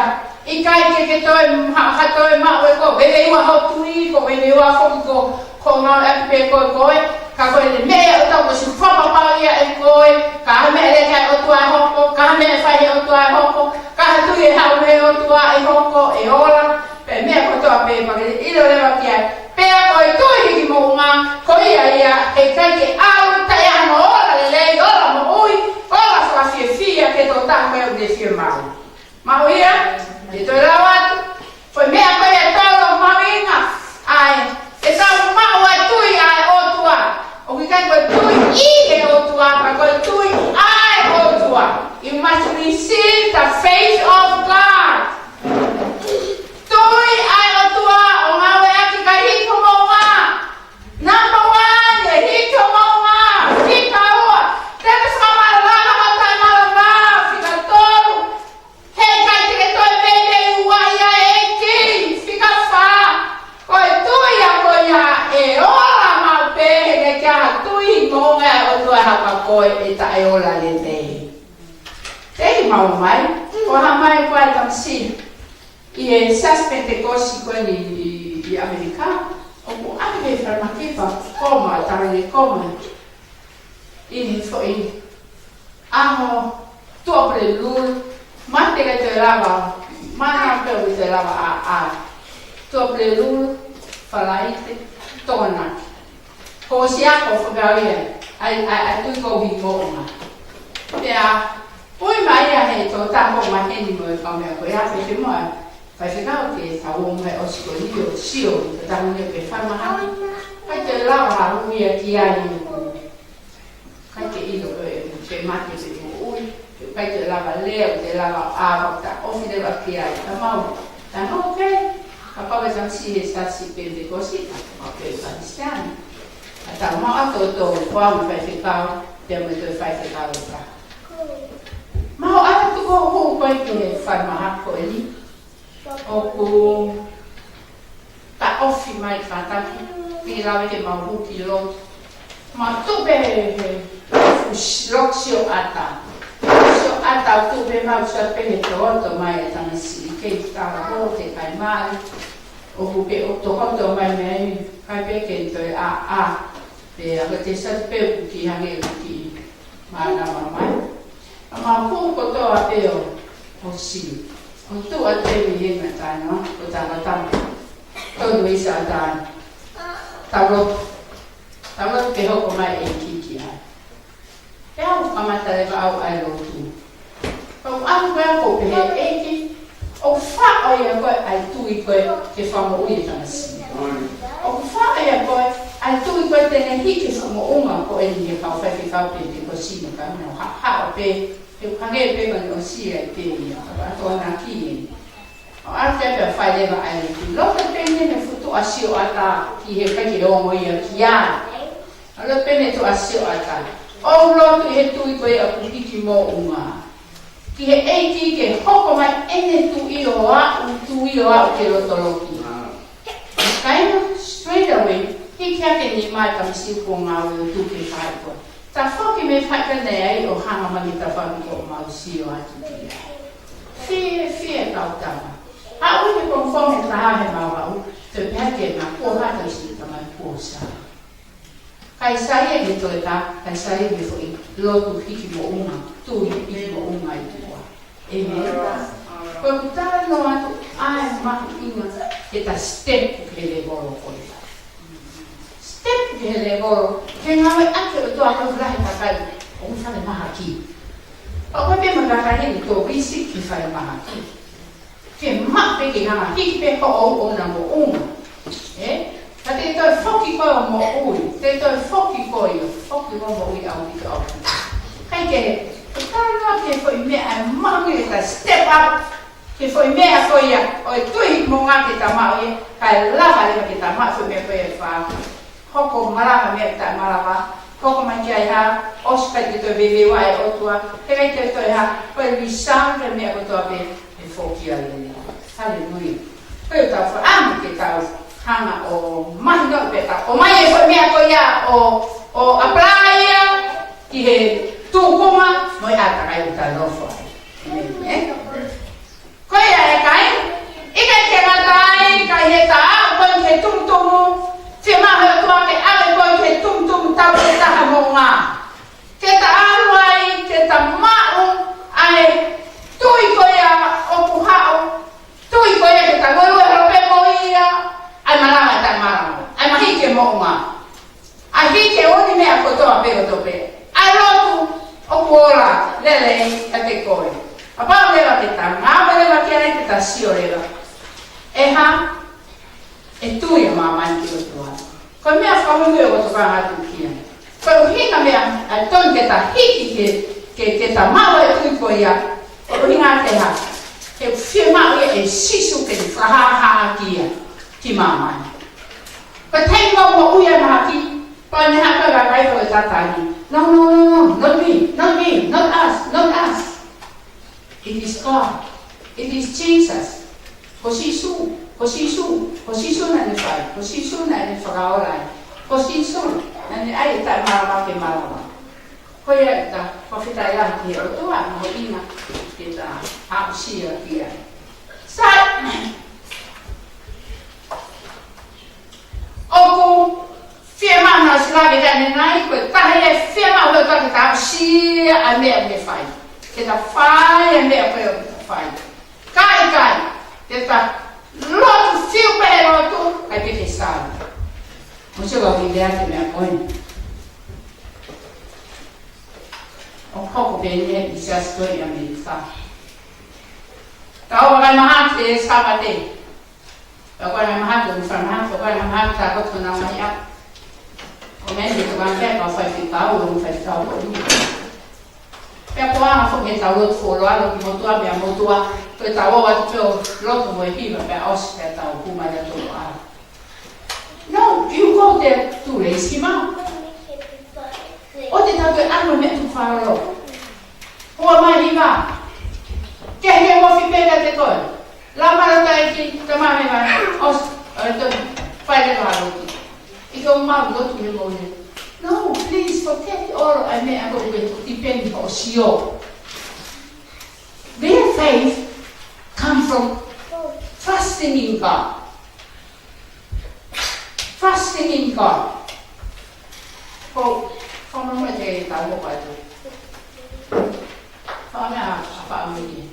ʻikai ke ke toe, ha, ha toe maʻu ʻe koe, veiveiua hoʻo tui, ko e veiveiua foki ko, ko e ngāue ʻaki pē koe, koe, ka ko e meʻa ʻoku tau ʻosi fakapapauʻi ia ʻe koe, ka ha meʻa lele ʻa e ʻOtua ʻe hoko, ka ha meʻa fai ʻe he ʻOtua ʻe hoko, ka ha tui ʻe haʻu mei he ʻOtua ʻe hoko, ʻe ola, pea meʻa kotoa pē, pea ke ʻilo leva ki ai. Pea ko e tui hiki moʻunga, ko ia ia, ʻe ʻikai ke ʻalu, taʻe ʻi ai hano ola lelei, ola moʻui, ola fakafiefia, ke tō taha ko e ʻoku ne fiemaʻu. Mahuʻinga, te u toe lau atu. Ko e meʻa ko ia ʻe tolu mahuʻinga, ʻa e, ʻe tau maʻu ʻa e tui ʻa e ʻOtua. ʻOku ʻikai ko e tui ʻi he ʻOtua, ka ko e tui ʻa e ʻOtua. You must receive the faith of God. Tui ʻa e ʻOtua ʻo ngāueʻaki kae hiki ho moʻunga. Number one, ʻe hiki ho moʻunga. Fika ua, te ke fakamālō, fakamālō, fika tolu. He ʻikai te ke toe veiveiuaʻi ʻa e ʻEiki. Fika fā, ko e tui ʻa koe ia ʻe ola maʻu pē, he ʻikai ke ʻi ai ha tui moʻunga ʻo e ʻOtua ʻe hapa koe ʻe taʻeola lelei. Te u maʻu mai, ko ha mai ko e tamasiʻi ʻi he Siasi Penitekosi ko eni ʻi, ʻi ʻAmelika, ʻoku ʻi ai pē falemahaki pea koma, tangata koma. ʻI he foʻi ʻaho Tuʻapulelulu, mate ʻikai toe lava, mana pē ʻoku toe lava ʻa, ʻa, Tuʻapulelulu, Falaite, Tokonaki. Ko ʻosi ako fakau ia, ʻai, ʻai, ʻai tui ko hiki moʻunga. Pea, ui mai ia he tō taho maheni mo e kau meʻa ko ia, pea ke moa, faifekau ke tau ō mai ʻosi ko ia ʻo sio, ke tau ne ke falemahaki. ʻIkai toe lava ha ui ia ki ai ʻoku ʻikai ke ʻilo ʻe, ke mate pe moʻui, ʻikai toe lava lea, ʻikai toe lava ʻā, ʻo ta ʻOfi leva ki ai, ka mau. Ka no ke, kapau ʻe tamasiʻi he siasi Penitekosi, ka mau ke Kalisitiane. Ka tau mau ʻa e tō ko au faifekau, pea mo e toe faifekau ʻe taha. Mau ʻalu atu ko ē ʻo hū ko ē ki he falemahaki ko eni. ʻOku taʻofi mai kātaki, pea lave ke mau hū ki lotu. Mau tuʻu pē he, he, fuʻu loki sioʻata. Sioʻata ʻo tuʻu pē mau sa pē he tokoto mai e tamasiʻi kei tala ko te kai mai. ʻOku pē ʻo tokoto mai mai, kai pē ke toe ʻā ʻā. Pea ko te sa pē ʻoku ki hangē ʻoku ki mānava mai. ʻA mau hū kotoa pē ʻo, ʻo sio. ʻO tuʻu atu pē mei he ngaahi tainoa, ko tangata. Tonu ʻi sa tainoa. Tau lotu. Tau lotu ke hoko mai e ʻEiki ki ai. Pea u kamata leva au ʻa e lotu. Pea u ʻalu pē au ʻo pehē ʻEiki, ʻoku faʻo ia ko ē ʻa e tui ko ē ke fakamoʻui e tamasiʻi. ʻOku faʻo ia ko ē ʻa e tui ko ē te ne hiki e fakamoʻunga ko eni he kau faifekau Penitekosi naʻa nau haʻahaʻa pē, he hangē pē ko ʻene ʻosi ai pē ia, ka ʻoku ʻamanaki ē. ʻO ʻalu pē pea fai leva ʻa e lotu. Lotu pē eni he fuʻu tuʻa sioʻata ki he kai ke ongo ia ki ai. ʻAlu pē eni tuʻa sioʻata. ʻO lotu he tui ko ia ʻoku hiki moʻunga. Ki he ʻEiki ke hoko mai ʻene tui ʻo aʻu, tui ʻo aʻu ki he loto loki. Kae straight away, hiki hake e nima e tamasiʻi kuo ngāue ʻo tuʻu ke fai ko ē. Tafoki mei fai ka nei ai ʻo hanga mai ki he tafaʻaki ko ʻemau sio atu ki ai. Fiefia e kau tama. Haʻu ke kongokonga e taha he mau haʻu, te pehē ke na kuo hata si tamai kuo sa. Kae sai e ke toe ka, kae sai e ke foʻi lotu hiki moʻunga, tui hiki moʻunga ʻi tuʻa. ʻĒmeni. Ko ʻeku talanoa atu ʻa e mahuʻinga ke ta step ki he lēvolo ko ia. Step ki he lēvolo, ke ngāueʻaki ʻe he ʻOtua ko e lahi kakai ʻoku falemahaki. ʻOku ʻikai ke maʻu kakai he ʻoku tō visi ki falemahaki. Ke maʻu pē ke hanga hiki pē hoʻo ʻoʻona moʻunga. Ē? Ka te toe foki koe ʻo moʻui, te toe foki koe ʻo foki ʻo moʻui ʻaupito ʻaupito. ʻIkai ke, ʻoku talanoa ki he foʻi meʻa ʻe mahuʻinga ke ta step up, ki he foʻi meʻa ko ia, ʻo e tui moʻunga ke ta maʻu ia, kae lava leva ke ta maʻu foʻi meʻa ko ia ʻe fā. Hoko malava meʻa taʻemalava, hoko mai ki ai ha, ʻosi ʻikai ke toe veiveiua e ʻOtua, he ʻikai ke toe ha, ko e result e meʻa kotoa pē, ʻe foki ai lelei. Haleluia. Ko ia tau fakaʻamu ke tau hanga ʻo mahino pē ka, ʻomai e foʻi meʻa ko ia ʻo, ʻo apply ia ki he tūkunga mo e ʻātakai ʻoku ta nofo ai. ʻĒmeni. Ko ia ʻe kāinga, ʻikai ke ngata ai, ka ʻi he ta aʻu ko ē ki he tumutumu, fiemaʻu ʻe he ʻOtua ke ʻave koe ki he tumutumu tapu ʻe taha moʻunga. Ke ta ʻalu ai, ke ta maʻu ʻa e tui ko ia ʻoku haʻu, tui ko ia ke ta lue holo pē mo ia, ʻa e malanga ʻa e malanga, ʻa e mahiki e moʻunga. ʻA e hiki e ʻū meʻa kotoa pē ʻo tō pē. ʻA e lotu ʻoku ola lelei kiate koe. Kapau leva ke ta ngāue leva ki ai ke ta sio leva. ʻE hā, ʻe tui ʻa māmani ki he ʻOtua. Ko e meʻa fakamuimui ʻoku ou tokanga atu ki ai. Ko e ʻuhinga meʻa ʻa e tonu ke ta hiki ke, ke, ke ta maʻu e tui ko ia. Ko e ʻuhinga ke hā. He fiemaʻu ia ʻe Sīsū ke fakahāhā ki ai, ki māmani. Ko e taimi ʻoku moʻui ai mahaki, pea ne hanga ʻo vakai ko e tatali. No, no, no, no, not me, not me, not us, not us. It is God. It is Jesus. Ko Sīsū, ko Sīsū, ko Sīsū naʻa ne fai, ko Sīsū naʻa ne fakaola ai, ko Sīsū naʻa ne ʻai e taʻemalava ke malava. Ko ia ʻoku ta fakafetaʻi lahi ki he ʻOtua, mahuʻinga ke ta aʻusia ki ai. Sai, ʻoku fiemaʻu naʻa sila ke tane nai, ko e taha ia ʻe fiemaʻu ʻe he ʻOtua ke ta aʻusia ʻa e meʻa ʻoku ne fai. Ke ta fai ʻa e meʻa ko ē ʻoku ta fai. Kae ʻikai, ke ta lotu fiu pē he lotu, kae ʻikai ke sai. Mo se wa ki lea ke meʻa ko ē. ʻOku hoko pē eni ʻi he siasi ko ē ʻi ʻAmelika. Ka ʻoku ʻikai mahaki e Sāpate. Ka ʻoku ʻikai mahaki, ʻoku ʻikai mahaki, ʻoku ʻikai mahaki, ka ko tona mai a. Ko meni ke tuka ke ka faifekau, ʻo faifekau ko eni. Pea ko e anga foki ʻetau lotu fuoloa, lotu motuʻa, meʻa motuʻa, ko ʻetau ō atu pē ʻo lotu mo e hiva pea ʻosi pea tau hū mai ʻo lotu ʻa. No, you go there too late, sima. ʻOua te tau toe ʻalu he meʻa tuʻu fakalolo. Hua mai hiva. Ke he mofi pē kiate koe. Lama la taiki, tama he va. ʻOsi, ʻo toe fai leva ha lotu. ʻIkai ke u mau lotu he mole. No, please, forget all ʻa e meʻa ko ē ʻoku depend hoʻo sio. Their faith come from trusting in God. Trusting in God. Ko, ko e meʻa te tau hoko atu. Ko e meʻa ʻa, ʻa faʻa mui.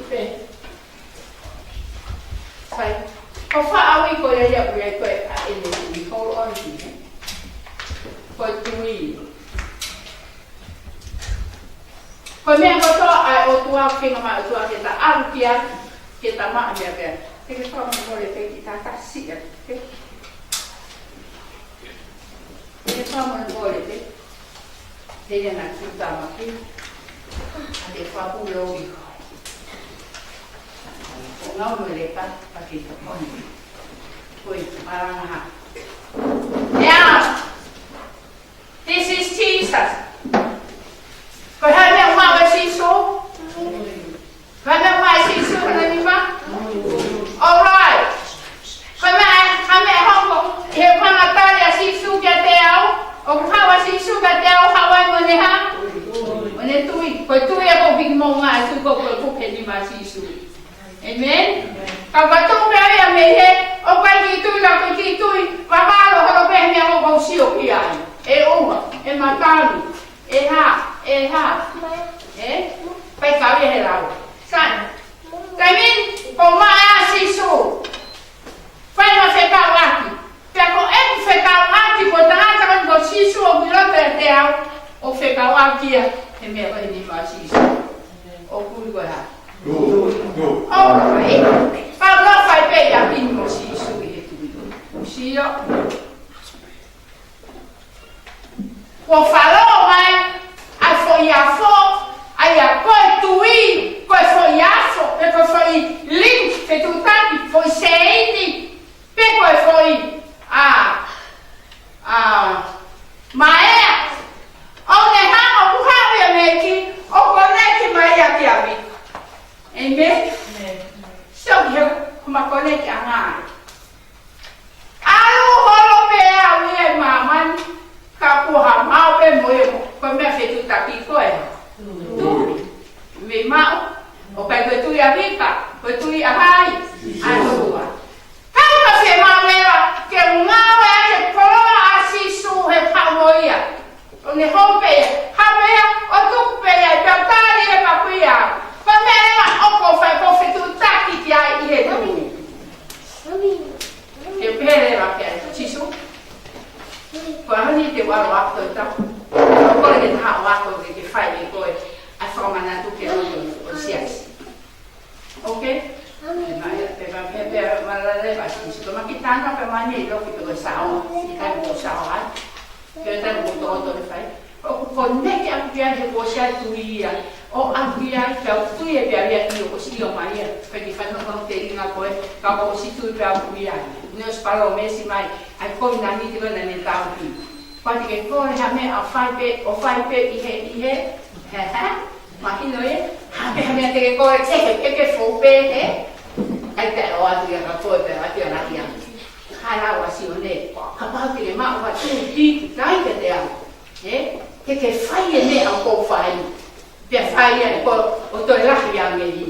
Pē. Sai. Ko faʻa ui ko ia ia ui ko e ʻa ʻene ui, hold on ki he. Ko e tui. Ko e meʻa kotoa ʻa e ʻOtua, feinga mai ʻOtua ke ta ʻalu ki ai, ke ta maʻu meʻa pea. Te ke fakamolemole pē ki ta tasi ia, ke? Te ke fakamolemole pē. Te ia na ki ta maki. A te fakapulo i. Ko ngau no le ka, pa ki ta moni. Ko i malanga ha. Ia. This is Jesus. Ko e hā e meʻa ʻoku maʻu ʻe Sīsū? Ko e hā e meʻa ʻoku maʻu ʻe Sīsū, hana nima? All right. Ko e meʻa, hā e meʻa ʻe hoko, he ʻoku hanga tali ʻa Sīsū kiate au, ʻoku haʻu ʻa Sīsū kiate au, haʻu ai mo ʻene hā? Mo ʻene tui. Ko e tui ʻoku ou fiki mo ngā e tui ko e kupu he nima ʻo Sīsū. Amen. Ka ka tau pea ia mei he, ʻoku ʻikai ke tui la ko e tui, vavalo holo pē he meʻa ʻoku ou sio ki ai. ʻE ʻoua, ʻe matangi, ʻe hā, ʻe hā. ʻE? Pea ka ia he lau. Sai. Ka min, ko maʻu ʻa Sīsū. Fai ma fekauʻaki. Pea ko ʻeku fekauʻaki, ko e tangata ko Sīsū ʻoku ʻi loto ʻiate au, ʻoku fekauʻaki ia he meʻa ko eni maʻa Sīsū. ʻOku ui ko e hā? Tui. Tui. All right. Pea ʻoku fai pē ia pini mo Sīsū ʻi he tui. Sio. Kuo fālō mai ʻa e foʻi afo, ʻa ia ko e tui, ko e foʻi afo, pe ko e foʻi link, fetuʻutaki, foʻi seini, pe ko e foʻi, ʻa, ʻa, maea. ʻOku ne hanga ʻo haʻu ia mei he ʻEiki, ʻo koneki mai ia kia Vika. Amen? Amen. Sio ki he, ko ma koneki ʻa ngā. ʻAlu holo pē au ia ʻi māmani, ka kuo hā maʻu pē mo ia, ko e meʻa fetuʻutaki ko e. Tui. Mei maʻu, ʻoku ʻikai ko e tui ʻa Vika, ko e tui ʻa hai? ʻA e ʻOtua. Ka ka se mau leva, ke ngāue ʻa e koloa ʻa Sīsū he pā mo ia. ʻO ne hō pē ia, hā pē ia, ʻo tuku pē ia, pea tali e makuia. Ko e meʻa leva ʻoku ou fai, ʻoku ou fetuʻutaki ki ai ʻi he tui. Ke pehē leva ki ai, Sīsū. Ko e hā ni te u ʻalu ʻo ako ʻi taku. Ko e ke ta ʻalu ʻo ako ke ke fai ʻe koe, ʻa e fakamanatu ke ʻalu ʻo siasi. Ok? Pea, pea, pea, pea, malala leva, Sīsū. Ko ma ki tana, pea mani ʻi loki pe ko e sao. ʻI kai ko sao ai. Pea tana ko tō tō le fai. ʻOku koneki ʻaku pea he kuo ʻosi ʻa e tui ia. ʻO ʻaku ia, pea u tui ʻe pea ia ʻi ʻoku ʻosi ʻio mai ia. Pea ki fano kau te ringa ko e, ka kuo ʻosi tui pea ʻaku ia. Ne ʻosi palōmesi mai. ʻAi ko ina ni te ko ina ne tau ki. Pea te ke kole ha meʻa ʻo fai pē, ʻo fai pē ʻi he, ʻi he. He, he. Mahino ia, hā pē ha meʻa te ke kole, te ke, ke, ke fou pē, he? ʻIkai te u ʻalu atu ia kia koe pē, ʻalu atu ia kia. Hala wa si one, kapau te ke maʻu ha tui ki, ki ai kiate au. He? Ke ke fai e meʻa ʻoku ou fai. Pea fai ai, ko, ʻo toe lahi ange ni.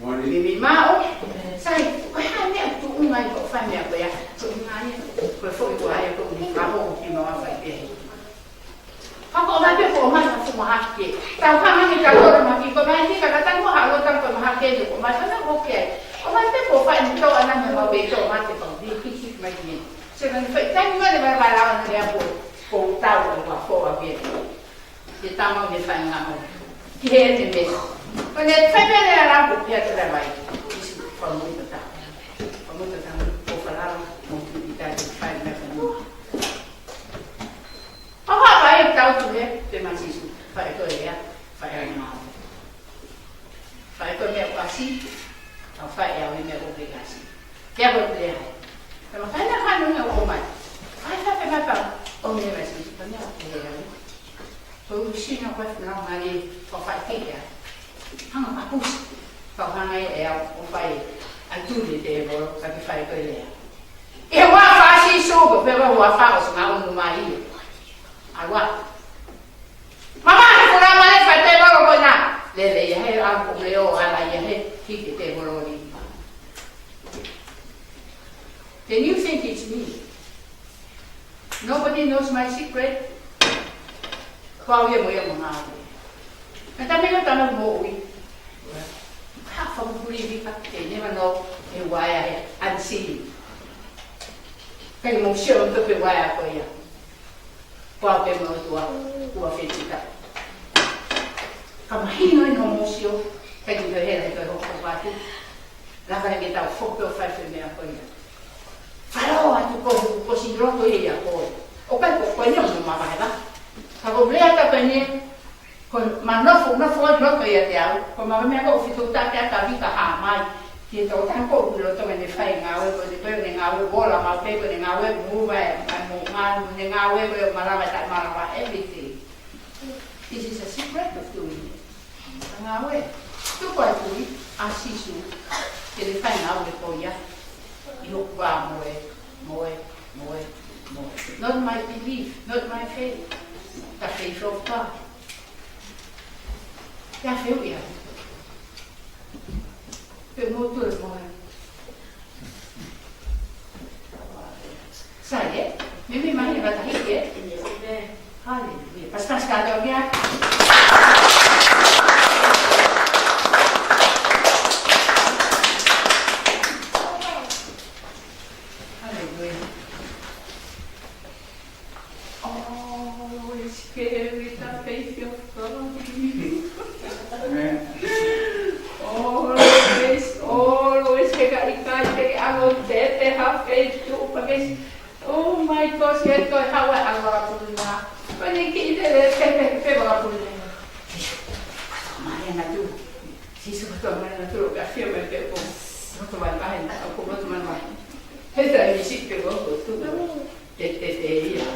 Moni. Mimi maʻu. Sai, ko e hā e meʻa tuʻunga ʻi ko e fai meʻa ko ia. Tuʻunga ia, ko e foʻi ko ia ko e ʻuhi ka hoko ki maua fai pē. Ka ko mai pē ko mai ka fuʻu mahaki. Tau hanga ni ka tore maki ko mai ni ka ka tanu ha lo tau ko mahaki ni ko mai ka na ko ke. Ko mai pē ko fai ni tō ana me mau pē tō mate pau ni ki ki mai ni. Se mai fai tani mai le mai mai lawa ni le apo ko tau ko ma fo a pē. Ke tama ne fai ngā o. Ki he ne me. Ko ne fai pē le ala ko pia te la mai. Isi ko fai mo i tata. Fai mo i tata ko fai la mo tu i tata fai. Fai ko e lea, fai ʻa e ngāue. Fai ko e meʻa ʻoku ʻasi, ʻa fai ʻe au e meʻa ʻoku ʻikai ʻasi. Pea ko e lea ai. Ka ma fai na hanu meʻa ʻoku mai. Fai ka pe mata, ʻo meʻa mai si, ka meʻa ʻoku lea ai. Ko u sina ko e fina mali, ko fai ki ia. Hanga papusi. Ka hanga e au, ʻo fai, ʻa e tuli te e volo, ka ke fai ko e lea. ʻE ua fasi so, ko pe ua fasi ngā unu mai. ʻAua. Mama, he kuna male fai te volo ko na. Lele ia he a ko me o ala ia he hiki te volo ni. Then you think it's me. Nobody knows my secret. Ko au ia mo ia mo ngā ue. Na tame na tana mo ui. Ka fakupuli vika, they never know, e waea he unseen. Kai mo sio to pe waea ko ia. Ko au pē mo tua, ua fetita. Ka mahino ʻi hoʻomo sio, kai ki he hela he ko e hoko atu. Lava ke tau foki ʻo fai fai meʻa ko ia. Falo atu ko hu, ko si loto ia ia ko. ʻO kai ko, ko ia mo ma vahe va. Ka ko lea ta ko eni, ko ma nofo, nofo ʻi loto ia te au. Ko ma meʻa ko fitu ta ke ata vika ha mai. Ki he tau ta ko hu loto me ne fai ngāue, ko ne ko ne ngāue, vola ma pe ko ne ngāue, mu vai, ma mu ngā, ne ngāue, ko ma lava ta ma lava, everything. This is a secret of doing it. Ngāue. Tuku atu ia, ʻa Sīsū, ke ne fai ngāue ko ia. ʻI hoku vā moe, moe, moe, moe. Not my belief, not my faith. The faith of God. Ia feu ia. Pe mo tu e moe. Sai, ē? Mimi mai e vatahi, ē? Haleluia. Pasipasi kātoa kia. Haleluia. Always carry the faith of God. Amen. Always, always, ke ka ʻikai te ke ʻalu te te ha faith to, because, oh my gosh, ke toi hawa a wakapuna. Ko eni ki te le te te te wakapuna. Sīsū kātoa mai na tu. Sīsū kātoa mai na tu, ka fia mai pe ko. Moto mai mai, ko moto mai mai. He ta i si pe ko ko tu. Te, te, te ia.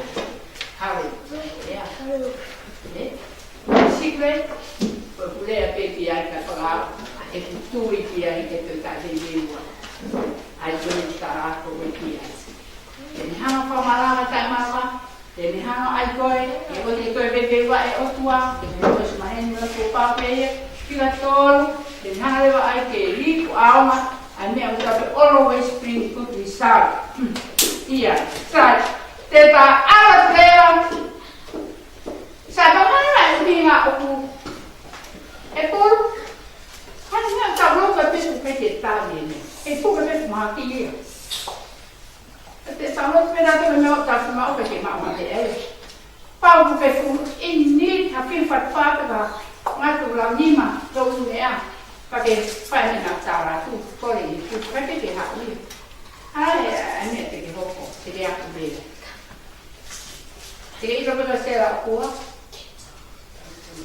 Haleluia. Ē? Secret, ko e pule a pe ki ai ka whakao, ʻe ku tui ki ai ke te ta te meua. Ai ko e ta ko e ki ai. Te ne hanga whakamalawa tai malawa, te ne hanga ai koe, ʻe ko te koe pepe ua ʻe ʻOtua, ʻe ko e maheni la ko pau pe ia, ki la tolu, te ne hanga lewa ai ke liku aonga, ai meʻa uta pe always bring good result. Ia, sai. Te ta ala te la. Sa ta mana e ʻuhinga ʻoku. E pulu. Hani nga ta lo ka pesu pe ke ta le ne. E pulu pe ma ki ia. Te sa lo pe na te me o ta ma o pe ke ma ma le e. Pau ku pe fu in ni ha fin fa fa pe ba. Nga tu la ni ma to u ne a. Pa ke fa ne na ta la tu. Ko le ni tu pe ke ha u. Ai, ai, ai, te ke hoko, te ke aku mele. Te ke ʻilo pe ko e sela ʻoku ua.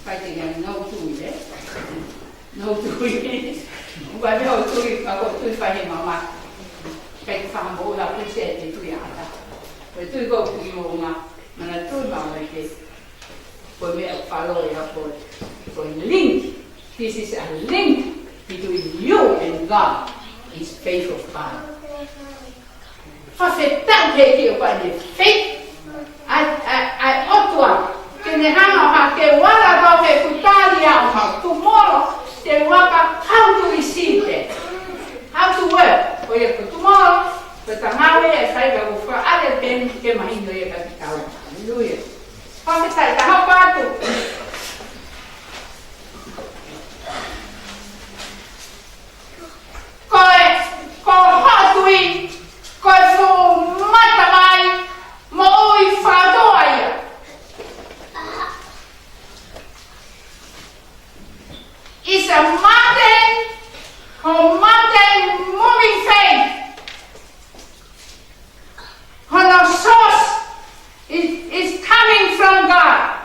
Pai te ke no tui, ē? No tui. Ua te ho tui, ka ko tui fai he mama. Kai te faha mo ula pui se te tui ata. Ko tui ko tui mo unga, mana tui ma ua ke. Ko e meʻa falo ia ko, ko e link. This is a link between you and God. Is faith of God. Fakafetaʻi he ki o pa ne faith. Ai, ai, ai, ʻOtua. Ke ne hanga ha ke wala kau ke kutali a ma tumolo. Te waka how to receive it. How to work. Ko ia ko tumolo. Ko ta ngāue e fai ka ufa ale ben ke mahino ia ka ki tau. Hallelujah. Fakafetaʻi, ka hapa atu. Ko e, ko hoʻo tui, ko e fuʻu mata mai, moʻui fakakātoa ia. It's a mountain, or mountain moving faith. Hono source is, is coming from God.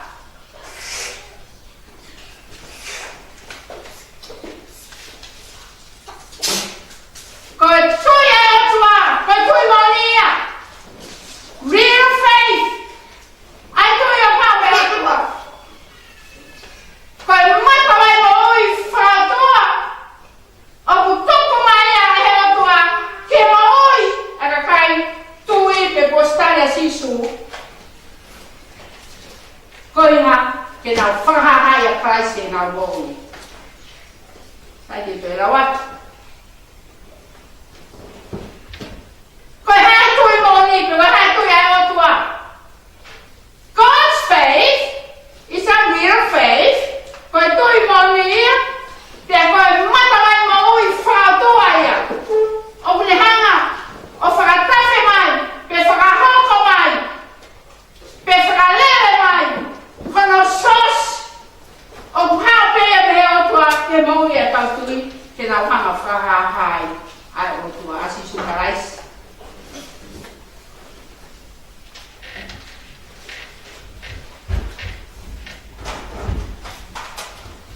moʻui. Sai, te u toe lau atu. Ko e hā e tui moʻoni, pe ko e hā e tui ʻa e ʻOtua? God's faith is a real faith. Ko e tui moʻoni ia, pea ko e matavai moʻui fakaʻotua ia. ʻOku ne hanga ʻo fakatafe mai, pe fakahoko mai, pe fakalele mai hono source, ʻoku haʻu pē ia mei he ʻOtua, ke moʻui ʻa e kau tui, ke nau hanga ʻo fakahāhā ai ʻa e ʻOtua, ʻa Sīsū Kalaisi.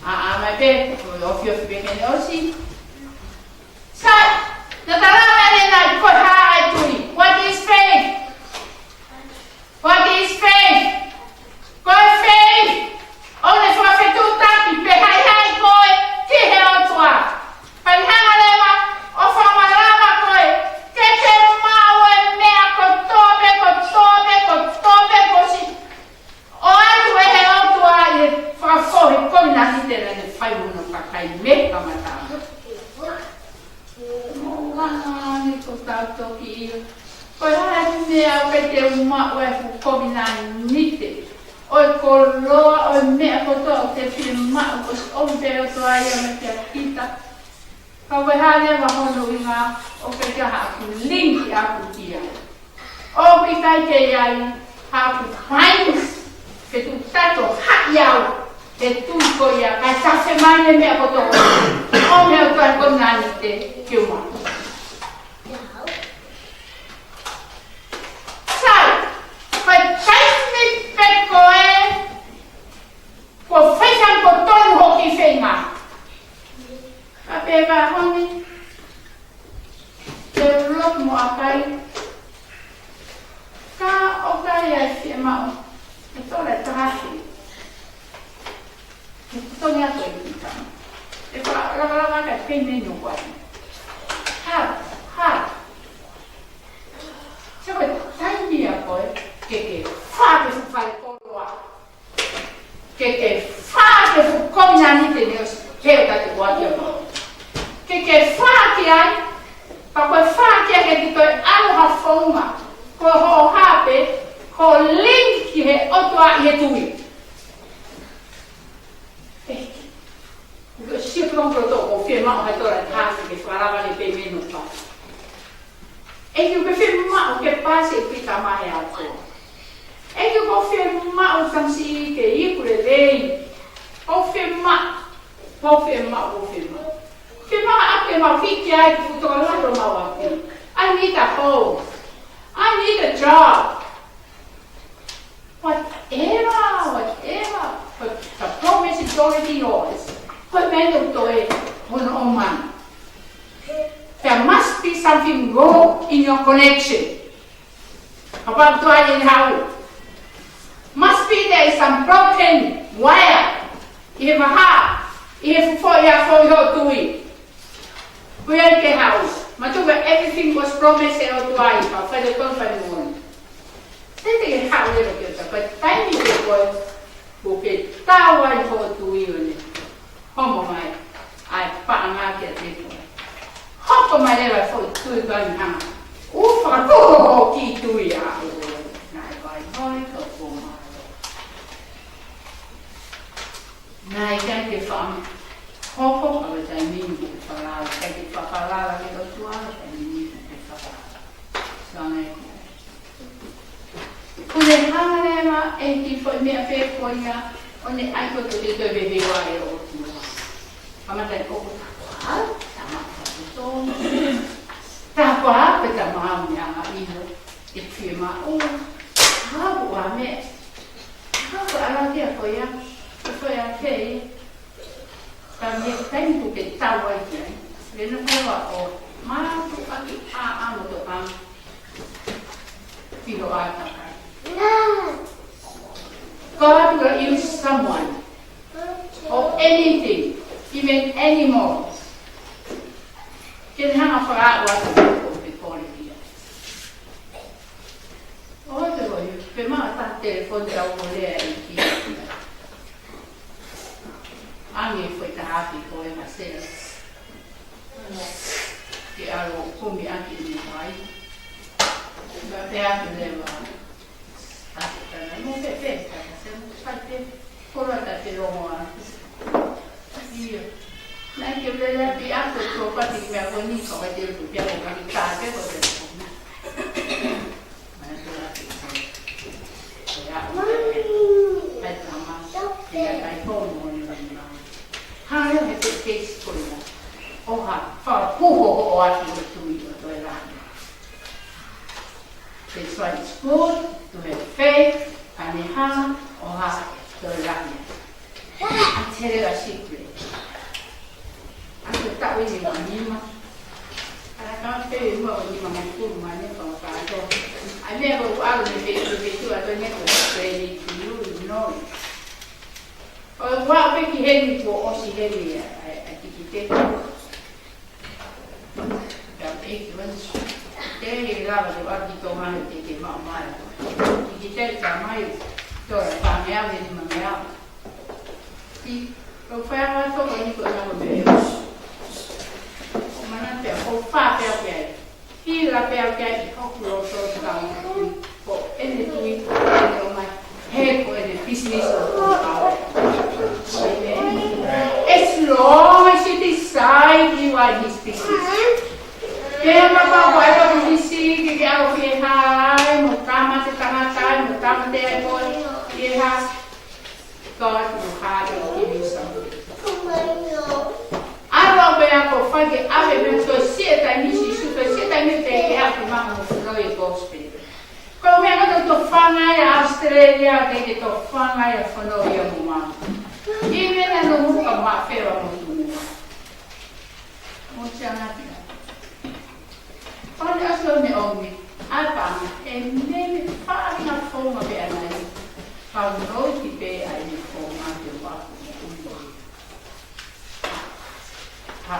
ʻĀ, ʻā mai pē, ko e ofiofi pē ke ne ʻosi. Sai, na tala mai ʻanenai, ko e hā e tui? What is faith? What is faith? Ko e faith, ʻoku ne fakafetuʻutaki pe haʻihaʻi koe ki he ʻOtua. Pea ne hanga leva ʻo fakamalava koe ke ke maʻu e meʻa kotoa pē, kotoa pē, kotoa pē kuo ʻosi ʻoatu ʻe he ʻOtua ʻi he fakafou he kovinānite naʻa ne fai mo hono kakai mei he kamataʻanga. Mou hanga ange ko tau toki ia. Ko e hā e meʻa ʻoku ʻikai te u maʻu ʻi he fuʻu kovinānite? ʻO e koloa, ʻo e meʻa kotoa ʻoku te fiemaʻu, ʻosi ʻomi pē ʻe he ʻOtua ia maʻa kita. Ka ko e hā leva hono ʻuhinga? ʻOku ʻikai ke ʻi ai haʻaku link ʻaʻaku ki ai. ʻOku ʻikai ke ʻi ai haʻaku points ke tuku tato haʻi au he tui ko ia, kae tafe mai e meʻa kotoa. ʻOmi ʻe he ʻOtua e kovinānite ke u maʻu. Sai, ko e taimi pē ko ē kuo fai ange, kuo tonu hoʻo kiʻi feinga. Ka pehē ʻe he ʻaho ni, te u lotu mo ʻapi ai. Ka ʻoku ʻikai ʻi ai e fiemaʻu, ʻe tola e taha afe. ʻE totongi atu e kita. ʻE fakalakalaka e payment ʻo kuati. Hā, hā. Sai, ko e taimi ia ko ē ke ke fai e fuʻu fale koloa. Ke ke fai e fuʻu kovinānite naʻe ʻosi, he ʻoku ʻikai te u ʻoatu ia maʻau. Ke ke fai ki ai, pea ko e fai ki ai ke ke toe ʻalu ha founga, ko hoʻo hā pē, ko e link ki he ʻOtua ʻi he tui. ʻEiki, ʻoku ke sio pē ki ho loto, ʻoku ke fiemaʻu ha tola ʻe taha afe ke fakalava e payment ʻo kuati. ʻEiki, ʻoku ke fiemaʻu ke paasi e kita mai ʻa koe. ʻEiki, ʻoku ke fiemaʻu tamasiʻi ke iku lelei. ʻOku ke fiemaʻu, ʻoku ke fiemaʻu, ʻoku ke fiemaʻu. Fiemaʻu ʻa ke mau hiki ai ki he fuʻu tokolahi ʻo mau ʻapi. I need a home. I need a job. Whatever, whatever, but the promise is already yours. Ko e meʻa ʻoku toe hono ʻomai. There must be something wrong in your connection. Kapau ʻoku toe ʻi ai e haʻu, must be there is some broken wire ʻi he vaha, ʻi he fuʻu foʻi ʻa e foʻi hoʻo tui. Ko ia ke haʻu. Mātuʻa, everything was promised ʻe he ʻOtua ia, ka fai te tonu fai moʻoni. Te te ke haʻu leva ki he ʻOtua, ko e taimi ko ē ʻoku ke tau ai hoʻo tui ʻo ne homo mai ʻa e paʻanga kiate koe. Hoko mai leva e foʻi tui ko eni hanga ʻo fakatuʻu hoʻo kiʻi tui ʻa koe. Naʻe vaivai ka ko mālō. Naʻe ʻikai ke faʻa hoko, ka ko e taimi ni kuo ke falala, ʻikai ke falala ki he ʻOtua, ko e taimi ni kuo ke falala. Sio ange ko ē. Kuo ne hanga leva ʻe he kiʻi foʻi meʻa pē ko ia, ʻo ne ʻai koe ke ke toe veiveiua ʻa e ʻOtua. Kamata ʻi he ʻoku takoa, tama takoto. Takoa, pe tama au meʻa ʻa ʻilo. ʻE fiemaʻu. Hā ko e meʻa. Hā ko e ʻalakia ko ia. Ko e foʻi ʻa kei. Ka mei he taimi kuo ke tau ai ki ai, lena kava ʻo mātuʻaki ʻa ʻa moto ʻa. Pilo ʻa takai. God will use someone or anything, even animals. Ke ne hanga fakaʻau atu ko e kole ia. ʻO te koi, pe mata telefoni tau kole ai ki. ʻA Ange foʻi taha ʻaki ko e masela. Ke ʻalu ʻo kumi ʻaki ʻene vai. Ka pehē ʻaki leva. ʻA, tana mo pē pē, tana se mo fai pē. Kolo ta te longo a. Ia. Naʻe ke lele ʻapi ʻaku ko pati meʻa ko ni ka wai te lu pia ko ka ki ka te ko te. Hana he te keisi ko ia. ʻO ha, fa, puho ho o ati o tui o toe lahi. That's why it's good to have faith, ʻa ne hana, ʻo ha, toe lahi. A tere la sikre. A te taʻu ʻi he nima. A la ka pe ua o nima mo kuru ma ne pa pa to. A me ko ua me pe pe pe tu a to ne ko pe ni tu no. ʻO ua pe ki heni ko ʻosi heni a, a, a tiki te. Ka pe ki wan. Te he la ko a ki to ma te ke ma ma. Tiki te ka mai. To la pa me a me ma me a. Ki, ko fai a toko ni ko na ko me. Ko mana te ko fa pe a pe ai. Hila pe a pe ai ko ku lo so ta. Ko ʻene tui, ko ʻene ʻomai. He ko ʻene business ʻo ko au. Amen. As long as you decide you are his business. Pea ma pa ko ai ko business ki ke au ke hai, mo tama te tangata, mo tama te ai ko ke ha. God will hardly give you something. ʻAlu pē ʻo fai ke ʻave me to siʻi e taimi Sīsū, to siʻi e taimi te ke ʻalu ke maʻu mo folo e gospel. Ko e meʻa ko e tofanga ia Australia, ke ke tofanga ia fano ia mo maʻu. Even ʻa no muka ma feva mo tunua. Mo te anga kia. Pone aso ne omi, a pa, e mele faʻahinga fonga pe anai. Pau no ki pe ai ni fonga te waku mo ui. Ha,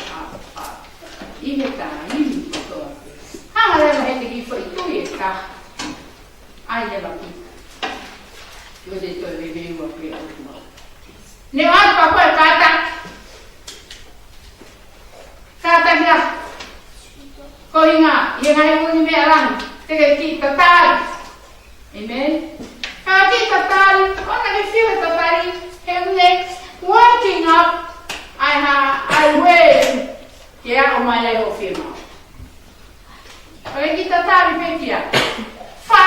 ha, ha. ʻI he taimi kotoa. Hanga leva he te ki foʻi tui e taha. Ai leva ki. Ko te toe veve ua pe o tua. Ne ʻai pa ko e kātaki. Kātaki la. Ko hinga, ʻi he ngaahi ʻuni meʻa langi. Te ke kiʻi tatali. Amen. Ka kiʻi tatali, ʻoua naʻa ke fiu he tatali, he ʻuni, waking up, ʻai ha, ʻai ue, ke aʻu mai ai hoʻo fiemaʻu. ʻO le kiʻi tatali pē kia. Fa,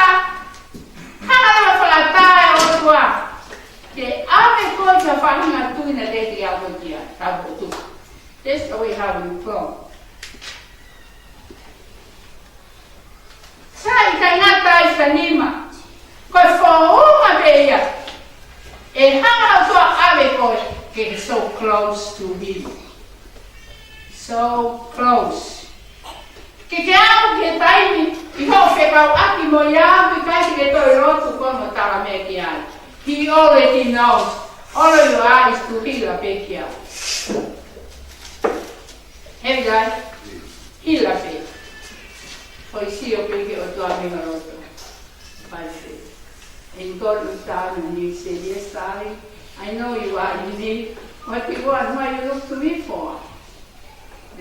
hanga leva fakataha e ʻOtua. Ke ʻave koe ki ha faʻahinga tui naʻe teʻeki ke aʻu koe kia. Tapu atu. That's the way how you grow. Sai, ʻikai ngata ai ka nima. Ko e founga pē ia. ʻE hanga ʻe he ʻOtua ʻo ʻave koe ke ke so close to him. So close. Ke ke aʻu ki he taimi, ʻi hoʻo fekauʻaki mo ia, ʻoku ʻikai ke ke toe lotu koe mo tala meʻa ki ai. He already knows. All you are is to hila pē ki ai. Hei, guys. Hila pē. Ko e sio pē ki he ʻOtua mei he loto. By faith. And God looked down on you and said, "Yes, darling, I know you are in need. What do you want? Why you look to me for?"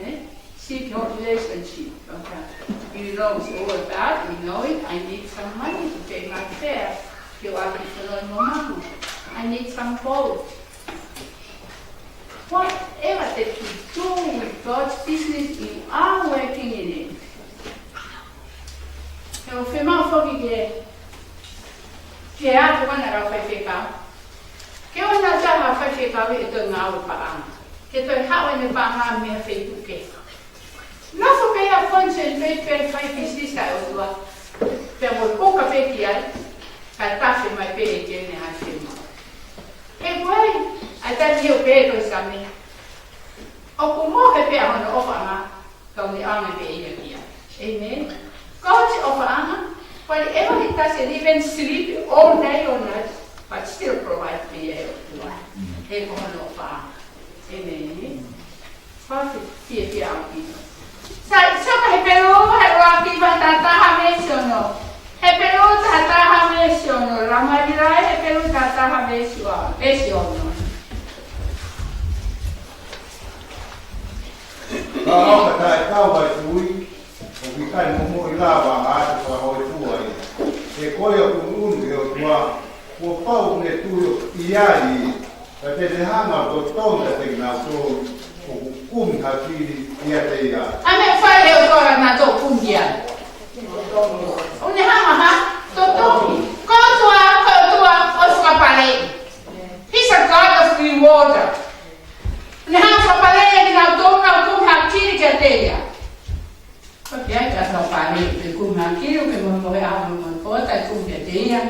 Eh? Seek your relationship. Okay. You know it's all about, you know it. I need some money to pay my fare. You are the phenomenal mama. I need some gold. Whatever that you do with God's business, you are working in it. He ʻoku fiemaʻu foki ke, ke ʻalu ʻo ʻoua naʻa ke faifekau. Ke ʻoua naʻa ke faifekau ʻi he toe ngāue paʻanga. Ke toe haʻu ʻene paʻanga mei ha feituʻu kehe. Nofo pē ia fon sen pē pē fai business ʻa e ʻOtua. Pea mo e puka pē ki ai, kae tafe mai pē ʻe Kene ha fiemaʻu. He ko e, ʻai tani ʻo pehē ko e Same. ʻOku mohe pē ʻa hono ʻofaʻanga, ka ʻoku ne ʻoange pē ia ki ai. Amen. God's ʻofaʻanga, whatever he doesn't even sleep all day or night, but still provide pē ia ʻe ʻOtua. He ko hono ʻofaʻanga. Amen. Fati, fie, fie au pito. Sai, saka Hepelū, he ua ki va tataha veesi ono. Hepelū tataha veesi ono. Lama ira, Hepelū tataha veesi ua, veesi ono. Ka ʻoka taʻekau ʻa e tui, ʻoku ʻikai momoʻi lava ʻa e fakahōifua ia. He ko ia ʻoku ʻunuʻunu ki he ʻOtua, kuo pau ke ne tui ʻoku ʻi ai ia, ka te ne hanga ʻo totongi kiate kinautolu ʻoku kumi hakili ʻiate ia. ʻA e meʻa ʻoku fai ʻe he ʻOtua kiate kinautolu ʻoku kumi ki ai. ʻOku ne hanga ʻo totongi. Ko e ʻOtua, ko e ʻOtua ʻo e fakapaleʻi. He's a God of rewarder. ʻOku ne hanga ʻo fakapaleʻi kinautolu ʻoku kumi hakili kiate ia. Ko e pehē ʻa e fakapaleʻi, ʻoku kumi hakili, ʻoku momoʻi ʻaho mo e pō, ʻoku kumi kiate ia.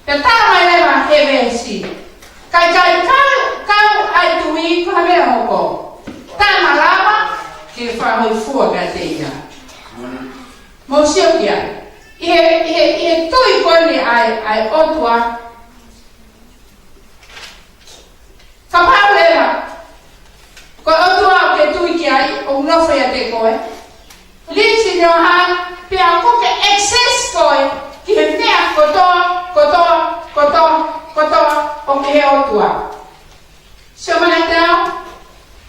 Pea tala mai leva ʻe he veesi, ka ʻikai kau, kau ʻa e tui, ko e hā e meʻa ʻe hoko? Taʻemalava ke fakahōifua kiate ia. Mou sio ki ai. ʻI he, ʻi he, ʻi he tui ko eni ʻa e, ʻa e ʻOtua. Kapau leva ko e ʻOtua ʻoku ke tui ki ai, ʻoku nofo ʻiate koe, lisi ne ʻohai, pea ʻoku ke access koe ki he meʻa kotoa, kotoa, kotoa, kotoa ʻoku ʻi he ʻOtua. So, mana tau,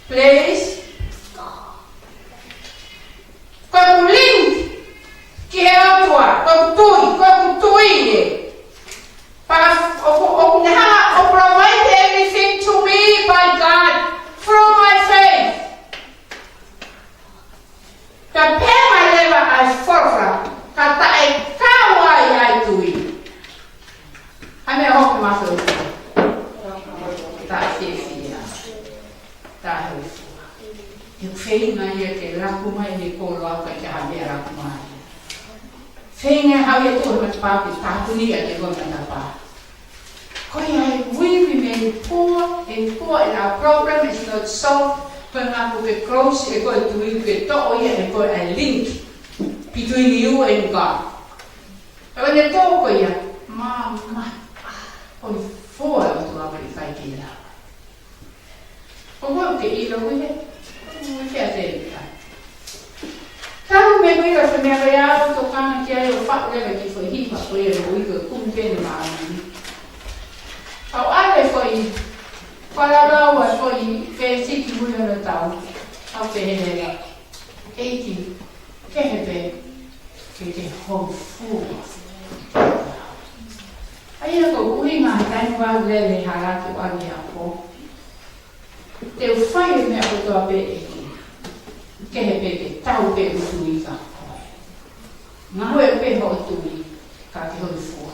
please. Ko ʻeku link ki he ʻOtua, ko ʻeku tui, ko ʻeku tui ē. Pea ʻoku, ʻoku ne hanga ʻo provide everything to me by God through my faith. Ka pehē mai leva ʻa e folofola, ka taʻekau ai ʻa e tui. ʻA e meʻa ʻe hoko? Mafeo. Taʻefiefia. Taʻehōifua. He ʻoku feinga ia ke laku mai he koloa, ka ʻikai ha meʻa laku mai. Feinga ia ʻo haʻu ia ʻo tuʻu he matapā ke tāpuni ia ʻe he koloa matapā. Ko ia he we remain poor and poor and our problem is not solved. Ko e ʻuhinga ʻoku ke close ʻe koe e tui, ke toʻo ia ʻe koe ʻa e link between you and God. Ka ʻoku ne tō ko ia, māmani, ʻoku fua ʻOtua ʻoku ʻikai ke lava. ʻOku ke ʻilo ʻi he, ʻoku ke ʻatā. Talu mei he ʻilo se meʻa ko ia ʻoku tokanga ki ai ʻo faʻu leva ki he foʻi hiva ko ia ʻoku ui ko e Kumi Pē ʻEne Māmani. Kau ʻai e foʻi, fakalaulauloto e foʻi veesi ki mui ʻo e tau. Kau pehē leva. ʻEiki, kehe pē ke ke hōifua. ʻA ia ko e ʻuhinga he taimi ʻoku lele hala ki ʻalu ʻi he ʻaho. Te u fai e meʻa kotoa pē ʻEiki. Kehe pē ke tau pē ʻeku tui kia koe. Ngāue pē hoʻo tui, ka ke hōifua.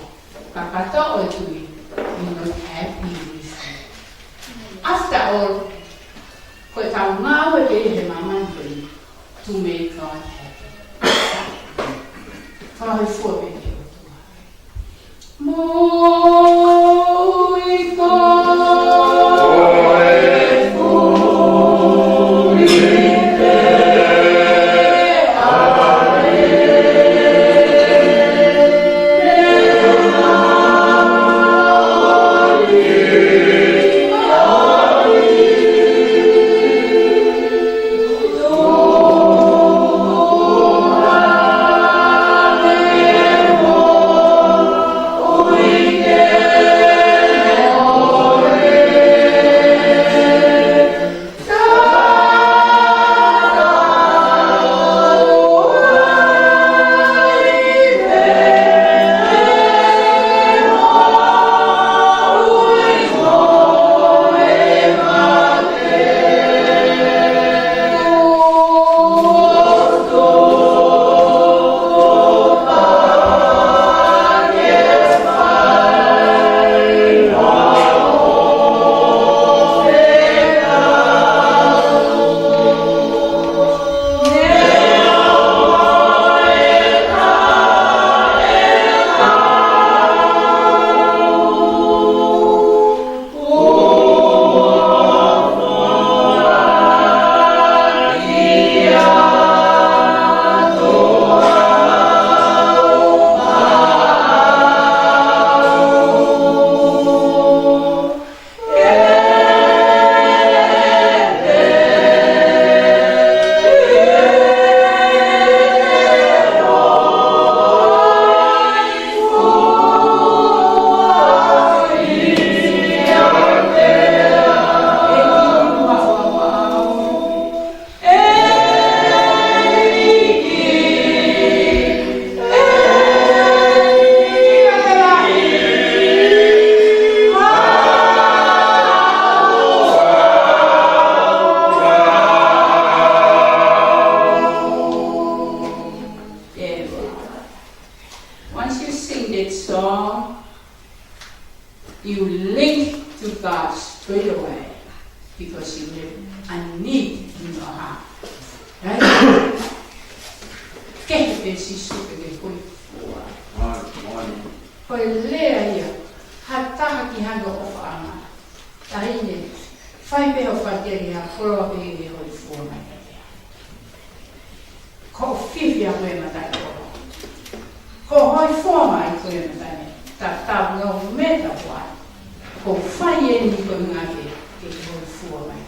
Ka ka toʻo e tui, you not happy with it. After all, ko e tau ngāue pē he māmani ko eni to make God happy. Fakahōifua pē ki he ʻOtua. Mo Because you have a need in your heart. Right? Kehe pē Sīsū pē ke hōifua. Ko e lea ia, ha taha ki hano ʻofaʻanga. Taʻahine, fai pē hoʻo faʻiteliha, koloa pē ke hōifua mai. Ko e fiefia ko e mataʻikoloa. Ko e hōifua mai ko e mataʻikoloa. Tatau no matter what. Ko e fai eni ko e ngāue ke hōifua mai.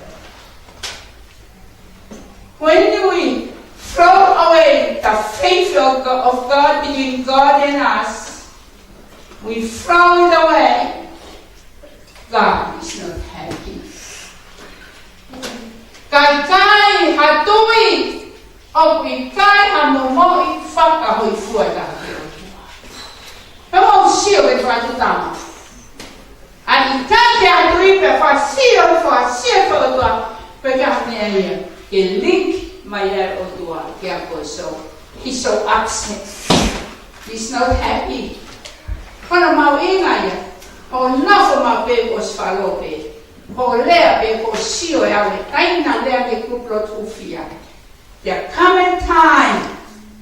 When we throw away the faith of Go-, of God between God and us, we throw it away. God is not happy. Ka ʻikai ha tui, ʻoku ʻikai ha momoʻi fakahōifua ʻa e ʻOtua. Pea mou sio ki he fakatutala. ʻA e ʻikai ke ha tui pea fakasio, fakasio ki he ʻOtua, pea ʻikai ha meʻa ia ke link mai ai ʻa e ʻOtua kia koe. So, he's so upset. He's not happy. Ko hono mahuʻinga ia, hoʻo nofo maʻu pē ʻosi fālō pē, hoʻo lea pē ʻoku sio ʻe au ʻe ʻikai ha lea ke kupu lotu ʻufia. There come a time,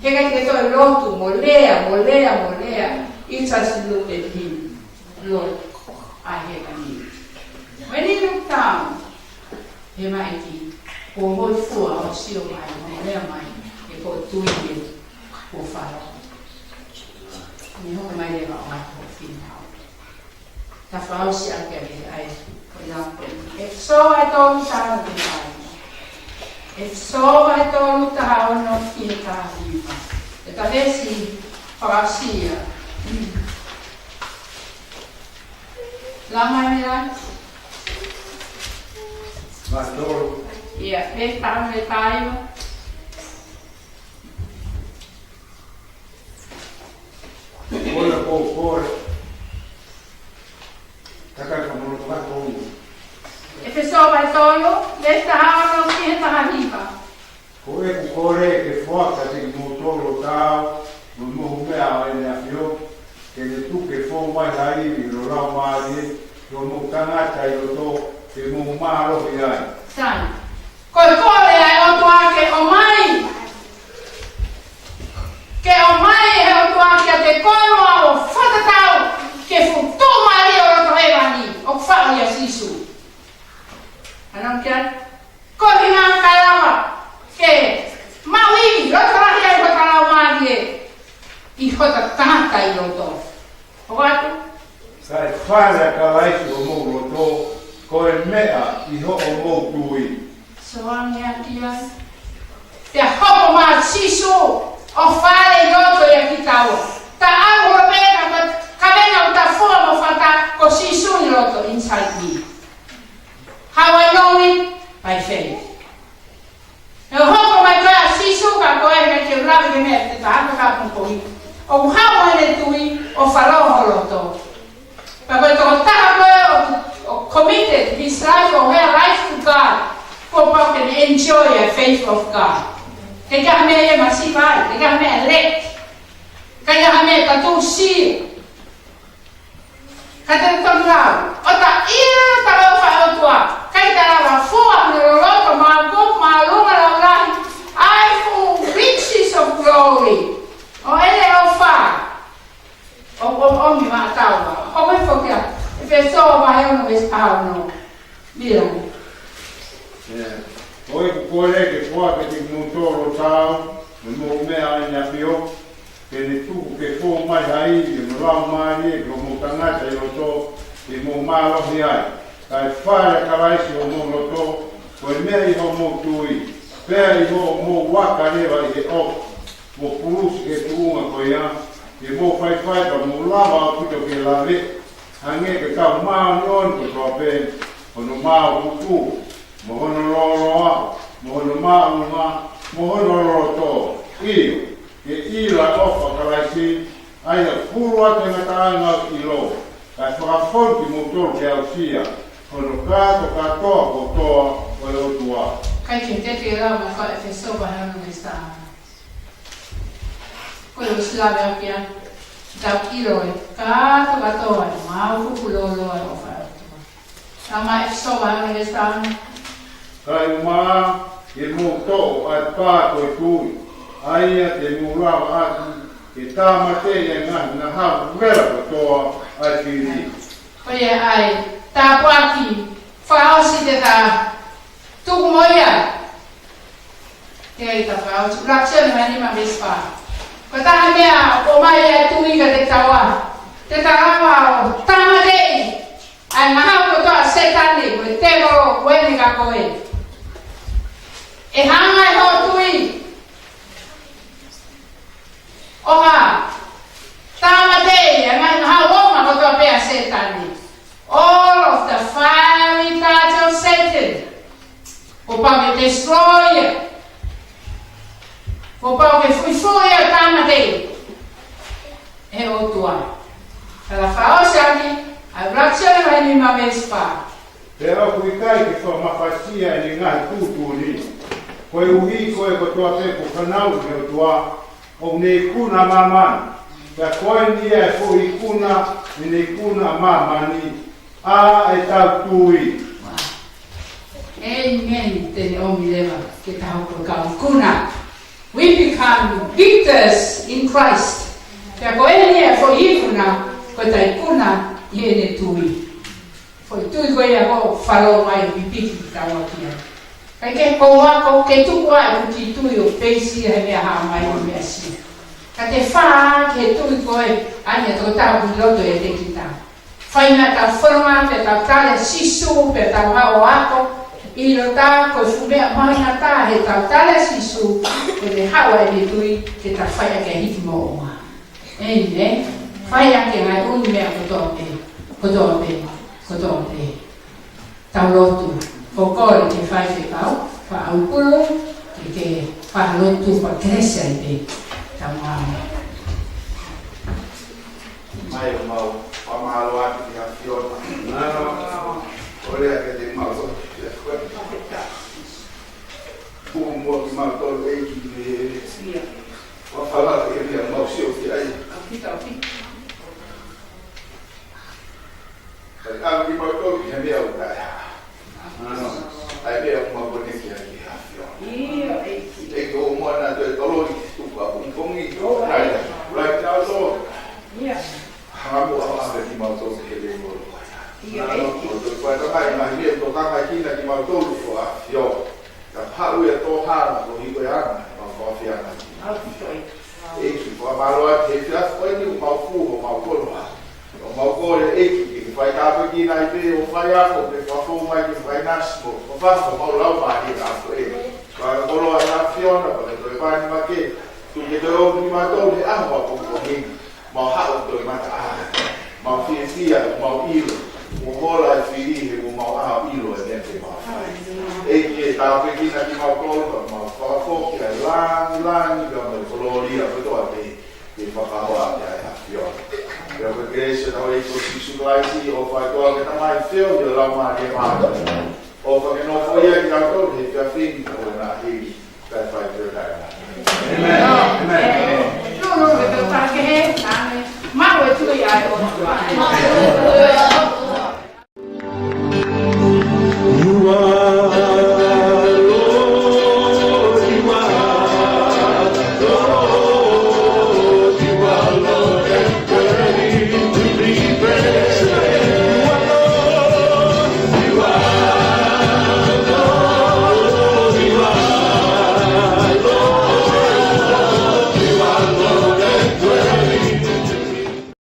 he ʻikai ke toe lotu, mo lea, mo lea, mo lea, you just look at him. Lord, I have a need. When he look down, he maʻiti, ko e hōifua ʻoku sio mai, mo lea mai, he ko e tui ia, ko e fālō. Ne hoko mai leva ʻo ʻaho fīnau. Tau fakaʻosi ʻaki ʻa e, ʻa e, ko ia ko e. ʻEfesō vahe tolu taha ono ki he taha hiva. ʻEfesō vahe tolu taha ono ki he taha hiva. ʻE ta veesi fakaʻosi ia. Langa ia. Vahe tolu. Ia, veesi taha ono ki he taha hiva. Kole, kole, kole. Takai ka mono ka kole. ʻEfesō vahe tolu, veesi taha ono ki he taha hiva. Ko ʻeku kole ke foaki kiate kimoutolu ʻo taau, mo e mohu meʻa ʻa ʻEne ʻAfio, ke ne tuku ke fou mai ha ivi ʻi hono laumālie, ʻi hoʻomou tangata ʻi loto, ke mou mālohi ai. Sai. Ko e kole ʻa e ʻOtua ke ʻomai. Ke ʻomai ʻe he ʻOtua kiate koe mo au ʻo fakatatau ki he fuʻu tuʻumālie ʻo loto hēvani, ʻoku faʻo ʻia Sīsū. Ano kia, ko e ʻuhinga kae lava ke maʻu ivi, loto lahi ai hota laumālie, ʻi hota tangata ʻi loto. ʻOatu. Kae fale ʻa Kalaisi ʻi homou loto, ko e meʻa ʻi hoʻomou tui. Soange ʻaki ia. Pea hoko mai ʻa Sīsū ʻo fale ʻi loto ʻia kitaua. Taʻau holo pē ka, ka, ka venga uta fua mo fata ko Sīsū ʻi loto inside me. How I know it? By faith. ʻE hoko mai ko ē ʻa Sīsū ka ko e meʻa ke u lave ki he meʻa te ta hanga ka pung kohi. ʻOku haʻu ʻene tui ʻo fālō ho loto. Pea ko e tokotaha ko ē ʻoku, ʻoku committed his life or her life to God. Kuo pau ke ne enjoy ʻa e faith of God. Ke ʻikai ha meʻa ia masiva ai, ke ʻikai ha meʻa lek. Ke ʻikai ha meʻa ta tusi. Ka te tonu lau, ʻo ta ia ta lau fai ʻOtua, ʻikai ta lava fua ʻi he loloto māʻopoʻopo māʻolunga laulahi, ʻa e full riches of glory. ʻO ʻene ʻofa, ʻo, ʻo, ʻo mi mataua, ʻo me fokia, ʻEfesō vahe ono veesi taha ono. Mila. ʻIo. Ko ʻeku kole ke foaki kiate kimoutolu ʻo taau, mo e mohu meʻa ʻa ʻEne ʻAfio, ke ne tuku ke fou mai ha ivi ʻi hono laumālie, ke mou tangata ʻi loto, ke mou mālohi ai. Kae fale ʻa Kalaisi ʻi homou loto, ko e meʻa ʻi hoʻomou tui, pea ʻi hoʻomou vaka leva ʻi he ʻofa, mo pulusi ki he tuʻunga ko ia, ke mou faifai pea mou lava ʻaupito ke lave, hangē ko e kau māʻoniʻoni kotoa pē, hono maopupu, mo hono lōloa, mo hono māʻolunga, mo hono loloto. ʻIo, ke ʻilo ʻa e ʻofa ʻa Kalaisi, ʻa ia ʻoku hulu atu he ngataʻanga ʻo e ʻilo, kae fakafonu kimoutolu ke aʻusia, hono kātokātoa kotoa ʻo e ʻOtua. Kae ke teke lau mai ko ē ʻEfesō vahe ono veesi taha ono. Ko e ʻosi lave ʻaki ia, tau ʻilo ʻa e kātokātoa ʻo e maopupu, lōloa ʻo e ʻofa ʻa e ʻOtua. Lau mai ʻEfesō vahe ono veesi taha ono. Kae ʻumaʻā ke mou toʻo ʻa e pā ko e tui, ʻa ia te mou lava ʻaki ke tāmateʻi ʻa e ngaahi ngahau vela kotoa ʻa e fili. Ko ia ai, tāpuaki, fakaʻosi te ta tuku mo ia. Te ta fakaʻosi, ʻUluaki Sione vahe nima veesi fā. Ko e taha e meʻa ʻoku ʻomai ʻe he tui kiate kitaua, te ta lava ʻo tāmateʻi ʻa e ngahau kotoa ʻa Sētane, ko e tēvolo, ko eni ka ko ē. ʻE hanga ʻe hoʻo tui ʻo hā? Tāmateʻi ʻa e ngaahi ngahau ʻo e ngaahi kotoa pē ʻa Sētane. All of the fiery darts of Satan. Kuo pau ke destroy ia. Kuo pau ke fuifui ia, tāmateʻi ʻe he ʻOtua. Tala fakaʻosi ʻaki ʻa e ʻUluaki Sione vahe nima veesi fā. Pea ʻoku ʻikai ke fakamafasia ʻene ngaahi tuʻutuʻuni, koeʻuhi ko e kotoa pē kuo fanauʻi ʻe he ʻOtua, ʻoku ne ikuna ʻa māmani. Pea ko eni ia ʻa e foʻi ikuna, ʻene ikuna ʻa māmani, ʻa ʻetau tui. ʻĒmeni. Te ne ʻomi leva ke ta hoko ko e kau ikuna. We become victors in Christ. Pea ko eni ia ʻa e foʻi ikuna, ko ʻeta ikuna ʻi heʻene tui. Foʻi tui ko ia ʻoku fālō mai ʻo pipiki kitaua ki ai. Kae kehe, ko e ako ke tuku ʻa e ʻū kiʻi tui ʻo peisi ia he meʻa hā mai ʻo meʻa sia. Ka te fā ki he tui ko ē ʻa e tokotaha ʻoku ʻi loto ʻiate kita. Fai mai ʻetau fononga pea tau tali ʻa Sīsū pea tau haʻu ʻo ako, ʻilo ʻe tautolu ko e fuʻu meʻa mahuʻinga taha heʻetau tali ʻa Sīsū, ko ʻene haʻu ʻa ʻene tui ke ta fai ʻaki ʻa e hiki mo ʻomai. ʻĒmeni. Fai ʻaki e ngaahi ʻū meʻa kotoa pē, kotoa pē, kotoa pē. Tau lotu. Ko e kole ke fai pē pau, fakaʻaufuli, ke, ke fakalotu, fakakelesi ai pē. Tau ngāue. Mai ʻo mau, fakamālō atu ki he ʻAfiona. Mālō. Kole ake te mau, ko e, ko e. Kuo mo kimautolu ʻEiki ke. Fakafalala ke lia mau sio ki ai. Kae ʻave kimautolu ki he meʻa ʻoku taʻehaʻa. ʻA e meʻa ʻoku mau koneki ai ki he ʻAfiona. ʻEiki, ʻoku mau ʻoatu ʻa e toloi ki he tuʻunga pongipongi. Right now, Lord. Hanga muʻa ʻo ʻave kimautolu ki he level ko ia. ʻO toe fai mai ngaahi meʻa ʻoku tokanga ki ai kimautolu ko e ʻAfiona. Ka haʻu ia tō hala ko hiko e ana, ma ko fia na. ʻEiki, fakamālō atu he efiafi ko eni ʻoku mau fuhu, ʻoku mau koloa. ʻOku mau kole ʻEiki, ke ke fai tāpuekina ai pē ʻo faiako, ke fakafou mai ke fakainasi mo, ko faka ko mau lau mai he ʻaho ko ē. Fakakoloa ʻa e ʻAfiona, faka toe pani make, tuku ke toe ʻomi kimautolu he ʻaho ʻapongipongi. Mau haʻu ʻo toe mataʻā. Mau fiefia, mau ʻilo. Kuo hola e fili he kuo mau ʻilo e meʻa te mau fai. ʻEiki, tāpuekina kimautolu, mau fakafoki ʻa e langilangi, pea mo e kolōlia kotoa pē, ke fakahā ʻaki ʻa e ʻAfiona. Pea ko e kelesi ʻa hotau ʻEiki ko Sīsū Kalaisi, ʻofa ʻa e ʻOtua ko e Tamai, feohi ʻa e Laumālie Māʻoniʻoni, ʻofa ke nofoʻia ʻa kitautolu he efiafi ni, ʻo na hili. Kae fai pē ʻo taʻengata. ʻĒmeni. ʻĒmeni. Lolo, ke tau pake he, ame, maʻu e tui ʻa e ʻOtua.